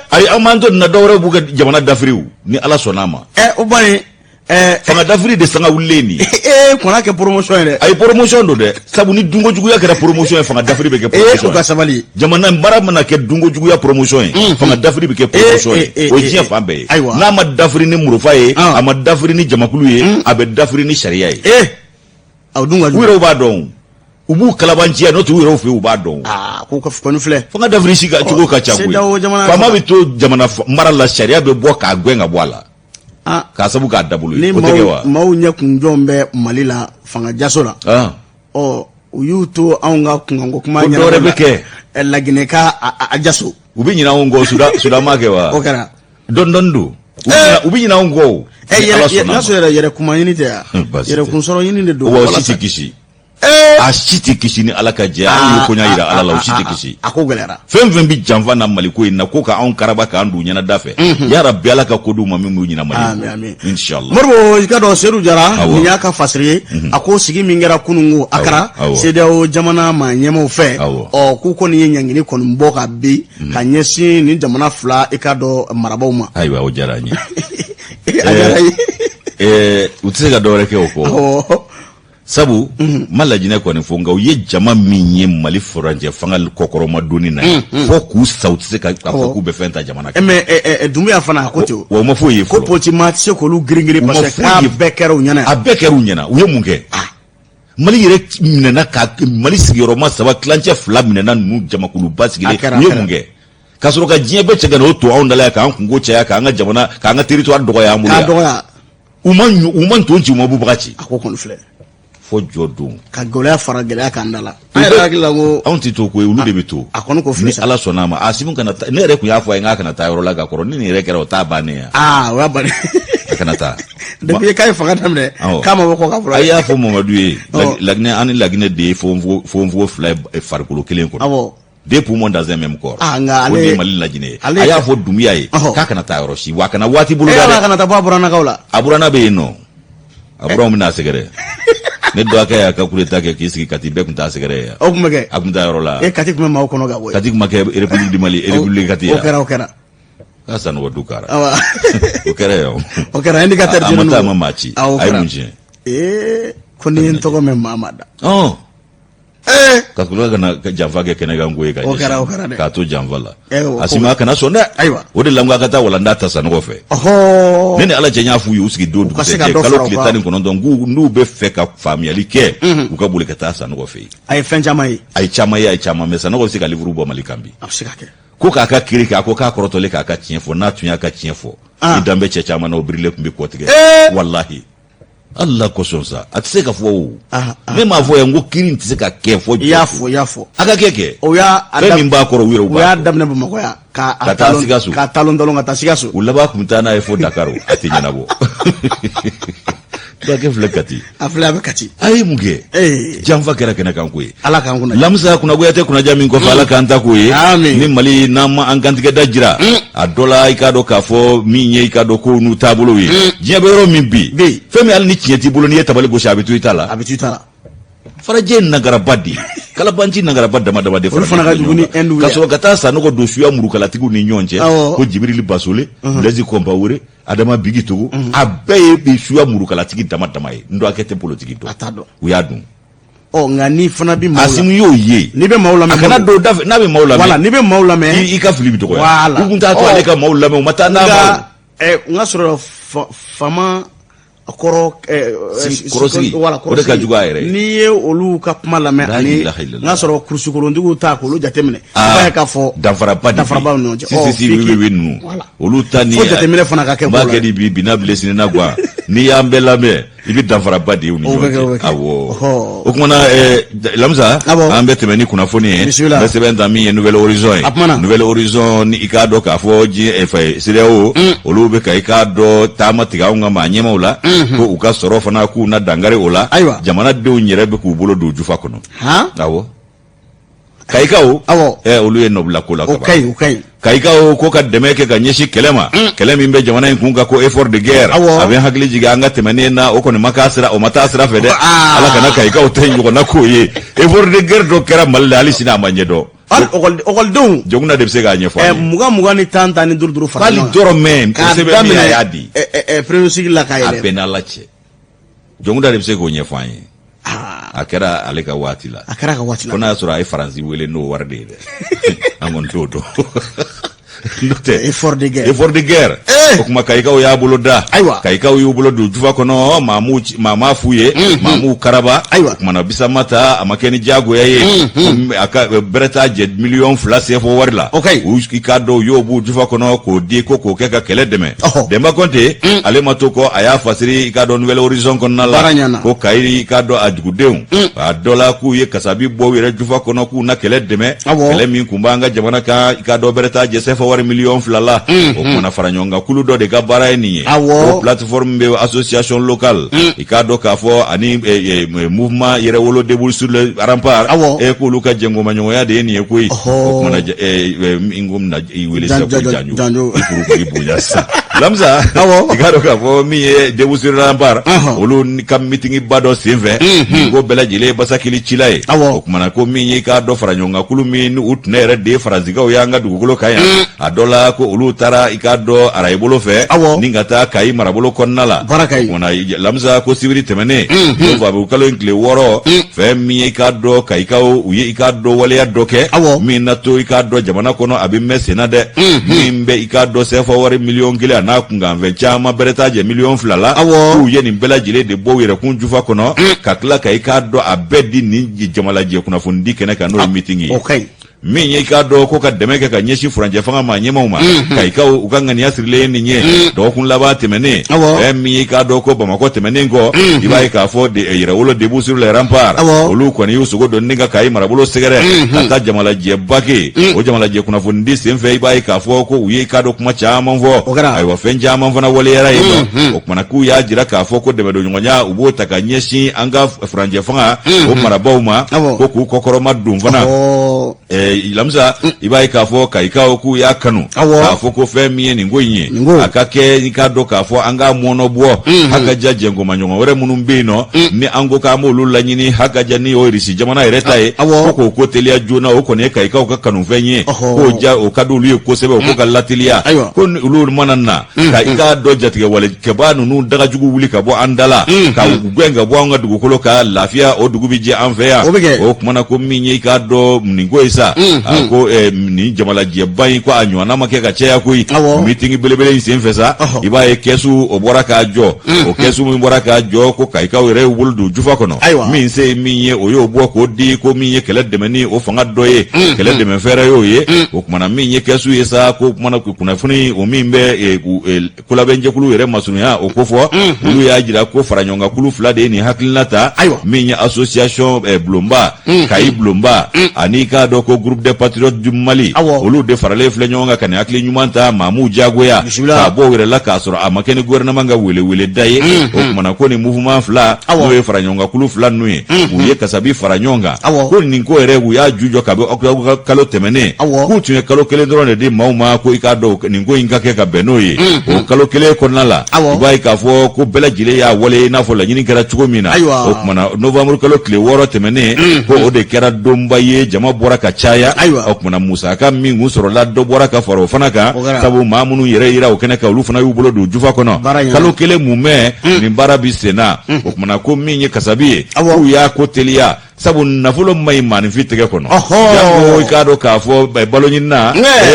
Ayi, an b'an to nin na, dɔwɛrɛ b'u ka jamana dafiri ni Ala sɔnna a ma. O bani. Fanga dafiri de sanga wulilen nin ye. Ee, kɔn'a kɛ promotion ye dɛ. Ayi, promotion don dɛ, sabu ni dunko juguya kɛra promotion ye, fanga dafiri bɛ kɛ promotion ye. U ka sabali. Jamana mara mana kɛ dunko juguya promotion ye, fanga dafiri bɛ kɛ promotion ye, o ye diɲɛ fan bɛɛ ye. Ayiwa. N'a ma dafiri ni murufa ye, a ma dafiri ni jamakulu ye, a bɛ dafiri ni sariya ye. Ee, aw dun ka jugu. U yɛrɛw b'a dɔn, u b'u kalabanciya, n'o tɛ u yɛrɛw fɛ yen, u b'a dɔn. Aa, k'u ka kɔni filɛ. Fanga dafiri si ka cogo ka ca koyi. Faama bɛ to jamana mara la, sariya bɛ bɔ k'a gɛn ka bɔ a la. K'a sabu k'a dabolo ye. Ni maaw ɲɛ kun jɔn bɛ Mali la fanga jaso la, ɔ u y'u to anw ka kunkanko kuma. Ko dɔwɛrɛ bɛ kɛ. Laginɛ ka a jaso. U bɛ ɲinɛ anw kɔ, Sudan ma kɛ wa? O kɛra. Dɔɔni dɔɔni don, u bɛ ɲinɛ anw kɔ o. N'a sɔrɔ yɛrɛ kuma ɲini tɛ yan, yɛrɛ kun sɔrɔ ɲini de don. Wa o si tɛ kisi. A si tɛ kisi ni Ala ka jɛ. An y'o koɲa jira Ala la, o si tɛ kisi. A ko gɛlɛyara. Fɛn fɛn bɛ janfa na Mali ko in na, ko ka anw karaba k'an don ɲɛnada fɛ, yarabi Ala ka ko d'u ma min b'u ɲina Mali kɔ, inshallah. Moribo, i ka dɔn Seydou Jara, nin y'a ka fasiri ye. A ko sigi min kɛra kununko Akara CEDEAO jamana maa ɲɛmaaw fɛ, ɔ k'u kɔni ye ɲangili kɔni bɔ ka bin ka ɲɛsin nin jamana fila i ka dɔn marabaaw ma. Ayiwa, o diyara n ye. A diyara n ye. U tɛ se ka dɔwɛrɛ kɛ o kɔ, sabu n ma Lajinɛ kɔni fɔ, nka u ye jama min ye Mali furancɛ fanga kɔkɔrɔma donni na ye, fo k'u sa, u tɛ se ka fɔ k'u bɛ fɛn ta jamana kan. Mais Dunbuya fana a ko ten. Wa u ma foyi ye fɔlɔ. Ko politique maa tɛ se k'olu girin girin, parce que k'a bɛɛ kɛra u ɲɛna. A bɛɛ kɛra u ɲɛna. U ye mun kɛ? Mali yɛrɛ minɛna ka Mali sigiyɔrɔma saba tilancɛ fila minɛna ninnu jamakuluba sigilen, u ye mun kɛ? Ka sɔrɔ ka diɲɛ bɛɛ cɛ ka n'o to anw da la yan, k'an kunko caya, k'an ka jamana, k'an ka territoire dɔgɔya an bolo yan. K'a dɔgɔya. U ma nton ci, u ma bubaga ci. A ko kɔni filɛ. Fo jɔ don. Ka gɛlɛya fara gɛlɛya kan da la. An yɛrɛ hakili la ko. Anw tɛ to koyi, olu de bɛ to. A kɔni ko filɛ. Ni Ala sɔnna a ma, Asimi kana taa. Ne yɛrɛ tun y'a fɔ a ye n k'a kana taa yɔrɔ la ka kɔrɔ, ni nin yɛrɛ kɛra, o t'a bannen ye. Aa, o y'a bannen. A kana taa. Depuis k'a ye fanga daminɛ, k'a ma bɔ kɔkan fɔlɔ. A y'a fɔ Mamadu ye, Laginɛ, an ni Laginɛ de ye fogonfogon fila ye farikolo kelen kɔnɔ. Deux poumons dans un même corps. Ah, nka ale o de ye Mali Laginɛ ye. A y'a fɔ Dunbiya ye k'a kana taa yɔrɔ si, wa a kana waati bolo da dɛ. A kana taa bɔ a burannakaw la. A buranna bɛ yen nɔ, a buranw bɛna a sɛgɛrɛ. Ne dɔgɔkɛ y'a ka coup d'état kɛ k'i sigi Kati, bɛɛ tun t'a sɛgɛrɛ yan. O tun bɛ kɛ. A tun taa yɔrɔ la. E, Kati tun bɛ maaw kɔnɔ ka bɔ yen. Kati tun ma kɛ République du Mali, République Kati. O kɛra, o kɛra. K'a Sanɔgɔ du kara. O kɛra yan. O kɛra indicateur. A ma taa, a ma maa ci. A ye mun tiɲɛ? Ee, ko ni ye n tɔgɔ mɛn, maa ma da. Ka sɔrɔ ka na janfa kɛ kɛnɛkan ko ye ka o kɛra, o kɛra dɛ. K'a to janfa la. Asimi, a kana sɔn dɛ. Ayiwa. O de la n ko a ka taa walanda ta Sanɔgɔ fɛ. Ne ni Ala cɛ, n y'a f'u ye u sigi don dugusɛjɛ kalo tile 19, k'u n'u bɛ fɛ ka faamuyali kɛ, u ka boli ka taa Sanɔgɔ fɛ yen. A ye fɛn caman ye. A ye caman ye, a ye caman mɛn. Sanɔgɔ bɛ se ka livre bɔ Mali kan bi. A bɛ se ka kɛ. Ko k'a ka kiri kɛ, a ko k'a kɔrɔtɔlen k'a ka tiɲɛ fɔ. N'a tun y'a ka tiɲɛ fɔ, i dan bɛ cɛ caman na, o birilen tun bɛ kɔtigɛ. Walahi Ala kosɔn sa, a tɛ se ka fɔ o. Ne m'a fɔ yan ko kiri in tɛ se ka kɛ fɔ. I y'a fɔ, i y'a fɔ. A ka kɛ kɛ. O y'a fɛn min b'a kɔrɔ, u yɛrɛ b'a. U y'a daminɛ Bamakɔ yan. Ka taa Sikaso. Ka talon talon ka taa Sikaso. U laban tun bɛ taa n'a ye fo Dakar, a tɛ ɲɛnabɔ. Dɔgɔkɛ filɛ Kati. A filɛ, a bɛ Kati. A ye mun kɛ? Janfa kɛra kɛnɛ kan ko ye. Ala k'an kunna. Lamisa kunnagoya tɛ kunnaja min kɔfɛ, Ala k'an ta k'o ye. Ni Mali n'an ma an kantigɛ da jira. A dɔ la, i k'a dɔn k'a fɔ min ye, i k'a dɔn kow n'u taabolo ye. Diɲɛ bɛ yɔrɔ min bi. Fɛn min, hali ni tiɲɛ t'i bolo, n'i ye tabali gosi, a bɛ to i ta la. A bɛ to i ta la. Farajɛ nagaraba de ye, kalabanci nagaraba dama dama de. Olu fana ka jugu ni Inde. Ka sɔrɔ ka taa Sanɔgɔ don suya murukalatigiw ni ɲɔgɔn cɛ, ko Jibirili Basole, Blaise Compaoré, Adama Bigi Togo, a bɛɛ ye suya murukalatigi dama dama ye. N dɔgɔkɛ tɛ politiki dɔn. A t'a dɔn. U y'a dun. Ɔ, nka ni fana bɛ maaw la, Asimi y'o ye. N'i bɛ maaw lamɛn, a kana don da fɛ n'a bɛ maaw lamɛn. Voilà, n'i bɛ maaw lamɛn, i ka fili bɛ dɔgɔya. Voilà. U kun t'a to ale ka maaw lamɛn, u ma taa n'a maaw. Nka n ka sɔrɔ faama kɔrɔ kɔrɔsigi, o de ka jugu a yɛrɛ ye. N'i ye olu ka kuma lamɛn ani n ka sɔrɔ kurusikolontigiw ta k'olu jateminɛ, i b'a ye k'a fɔ danfaraba de danfaraba ni ɲɔgɔn cɛ. Si si si, wi ninnu, olu ta ni fo jateminɛ fana ka kɛ. N b'a kɛ di bi bi n'a bilen sini na guwan, n'i y'an bɛɛ lamɛn, i bɛ danfaraba de ye u ni ɲɔgɔn cɛ. Awɔ, o kumana, Lamisa, an bɛ tɛmɛ ni kunnafoni ye. N bɛ sɛbɛn ta min ye Nouvel Horizon ye. Nouvel Horizon ni, i k'a dɔn k'a fɔ diɲɛ fɛ CEDEAO, olu bɛ ka, i k'a dɔn, taama tigɛ anw ka maa ɲɛmaaw la, ko u ka sɔrɔ fana k'u na dankari o la. Jamanadenw yɛrɛ bɛ k'u bolo don jufa kɔnɔ. Awɔ, Kayikaw, olu ye nɔbila ko la. O ka ɲi, o ka ɲi. Kayikaw ko ka dɛmɛ kɛ ka ɲɛsin kɛlɛ ma, kɛlɛ min bɛ jamana in kun kan, ko effort de guerre. A bɛ hakili jigin an ka tɛmɛnen na, o kɔni ma k'a sira, o ma taa sira fɛ dɛ. Ala kana Kayikaw tɛ ɲɔgɔnna k'o ye. Effort de guerre dɔ kɛra Mali la, hali sini a ma ɲɛdɔn. Hali ɔkɔlidenw. Jɔnkunda de bɛ se k'a ɲɛfɔ an ye. 20 20 ni 10 10 ni 5 5 fara ɲɔgɔn kan. Hali dɔrɔmɛ o sɛbɛn min a y'a di. Premier cycle la k'a yɛlɛ. A bɛɛ n'Ala cɛ, Jɔnkunda de bɛ se k'o ɲɛfɔ an ye. A kɛra ale ka waati la. A kɛra ka waati la. Fo n'a y'a sɔrɔ a ye Faransi wele n'o wari de ye dɛ, an kɔni t'o dɔn. N'o tɛ effort de guerre. Effort de guerre. O kuma, Kayikaw y'a bolo da. Kayikaw y'u bolo don jufa kɔnɔ, maamu maa m'a f'u ye, maamu karaba. O kumana, Bisamata, a ma kɛ ni diyagoya ye, a ka bɛrɛ t'a jɛ miliyɔn 2 CFA wari la. O ka ɲi. U i k'a dɔn, u y'o b'u jufa kɔnɔ k'o di, ko k'o kɛ ka kɛlɛ dɛmɛ. Denba Kɔnte, ale ma to kɔ, a y'a fasiri, i k'a dɔn, Nouvel Horizon kɔnɔna la, ko Kayi, i k'a dɔn, a dugudenw a dɔ la k'u ye kasabi bɔ u yɛrɛ jufa kɔnɔ k'u na kɛlɛ dɛmɛ, kɛlɛ min kun b'an ka jamana kan, i k'a dɔn, bɛrɛ t'a jɛ CFA wari miliyɔn 2 la. O kumana, fara ɲɔgɔn kan kulu dɔ de ka baara ye nin ye. O plateforme bɛ association locale, i k'a dɔn k'a fɔ, ani mouvement Yɛrɛwolo debout sur le rempart, e k'olu ka jɛngomaɲɔgɔnya de ye nin ye koyi. O kumana, n ko bɛna i wele sisan ko Janjo, i kuru k'i bonya sisan. Lamisa, i k'a dɔn k'a fɔ min ye debout sur le rempart, olu ka mitingi ba dɔ senfɛ, nin ko bɛɛ lajɛlen ye basakili cila ye. O kumana, ko min ye, i k'a dɔn, fara ɲɔgɔn kan kulu min ni u tɛnɛ yɛrɛ de ye Faransikaw y'an ka dugukolo kan yan, a dɔ la ko olu taara, i k'a dɔn, arayibolo fɛ ni ka taa Kayi marabolo kɔnɔna la. Kumana, Lamisa, ko sibiri tɛmɛnen ko kalo in tile 6, fɛn min ye, i k'a dɔn, Kayikaw u ye, i k'a dɔn, waleya dɔ kɛ min na to, i k'a dɔn, jamana kɔnɔ a bɛ mɛn senna dɛ, min bɛ, i k'a dɔn, CFA wari miliyɔn 1 a n'a kunkanfɛn caman bɛrɛ t'a jɛ miliyɔn 2 la. K'u ye nin bɛɛ lajɛlen de bɔ u yɛrɛkun jufa kɔnɔ, ka tila ka, i k'a dɔn, a bɛɛ di nin jamalajɛ kunnafonidi kɛnɛ kan, n'o ye mitingi ye. Min ye i k'a dɔn ko ka dɛmɛ kɛ ka ɲɛsin furancɛ fanga maa ɲɛmaaw ma, Kayikaw u ka ŋaniya sirilen ye nin ye. Dɔgɔkun laban tɛmɛnen, fɛn min ye i k'a dɔn ko Bamakɔ tɛmɛnen kɔ, i b'a ye k'a fɔ Yɛrɛwolo Debout sur les Remparts, olu kɔni y'u sogo don ni ka Kayi marabolo sɛgɛrɛ ka taa jamalajɛba kɛ. O jamalajɛ kunnafonidi senfɛ, i b'a ye k'a fɔ ko u ye i k'a dɔn kuma caman fɔ. Ayiwa, fɛn caman fana waleyara yen nɔ. O kumana k'u y'a jira k'a fɔ ko dɛmɛdonɲɔgɔnya, u b'o ta ka ɲɛsin an ka furancɛ fanga o marabaaw ma, ko k'u kɔkɔrɔma don fana. Lamisa, i b'a ye k'a fɔ Kayikaw k'u y'a kanu k'a fɔ ko fɛn min ye nin ko in ye, a ka kɛ i k'a dɔn k'a fɔ an k'a mɔnɔ bɔ hakaja jɛnkomaɲɔgɔn wɛrɛ minnu bɛ yen nɔ, ni an ko k'an b'olu laɲini, hakaja ni o Irisi jamana yɛrɛ ta ye, ko k'o ko teliya joona. O kɔni ye Kayikaw ka kanufɛn ye, k'o ja o ka di olu ye kosɛbɛ, o ko ka lateliya, ko olu mana na ka i k'a dɔn jatigɛwalekɛbaa ninnu dagajugu wuli ka bɔ an da la, ka u gɛn ka bɔ an ka dugukolo kan, lafiya o dugu bɛ jɛ an fɛ yan. O kumana ko min ye i k'a dɔn nin ko ye sa, a ko nin jamalajɛba in, ko a ɲɔgɔnna ma kɛ ka caya koyi. Mitingi belebele in senfɛ sa, i b'a ye kɛsu o bɔra k'a jɔ. O kɛsu min bɔra k'a jɔ, ko Kayikaw yɛrɛ y'u bolo don jufa kɔnɔ, min se ye min ye, o y'o bɔ k'o di, ko min ye kɛlɛ dɛmɛni o fanga dɔ ye, kɛlɛ dɛmɛ fɛɛrɛ y'o ye. O kumana min ye kɛsu ye sa, ko kumana kunnafoni o min bɛ kolabɛnjɛkulu yɛrɛ masurunya o kofɔ, olu y'a jira ko faraɲɔgɔnkankulu fila de ye nin hakilina ta, min ye association bulonba, Kayi bulonba, ani k'a dɔn ko groupe des patriotes du Mali. Olu de faralen filɛ ɲɔgɔn kan ka nin hakili ɲuman ta, maa m'u jagoya k'a bɔ u yɛrɛ la, k'a sɔrɔ a ma kɛ ni gouvernement ka weleweleda ye. O kumana ko nin mouvement fila, n'o ye faraɲɔgɔnkankulu fila ninnu ye, u ye kasabi fara ɲɔgɔn kan, ko nin ko yɛrɛ, u y'a ju jɔ kabi octobre kalo tɛmɛnen, k'u tun ye kalo kelen dɔrɔn de di maaw ma, ko i k'a dɔn nin ko in ka kɛ ka bɛn n'o ye. O kalo kelen kɔnɔna la, i b'a ye k'a fɔ ko bɛɛ lajɛlen y'a wale i n'a fɔ laɲini kɛra cogo min na. O kumana novembre kalo tile 6 tɛmɛnen, ko o de kɛra donba ye, jama bɔra ka caya. O kumana musaka min kun sɔrɔla, dɔ bɔra ka fara o fana kan, sabu maa minnu yɛrɛ yira o kɛnɛ kan, olu fana y'u bolo don jufa kɔnɔ. Kalo kelen mumɛ, nin baara bi sen na. O kumana ko min ye kasabi ye, k'u y'a ko teliya, sabu nafolo man ɲi maaninfin tɛgɛ kɔnɔ. Janko i k'a dɔn k'a fɔ balo ɲinina,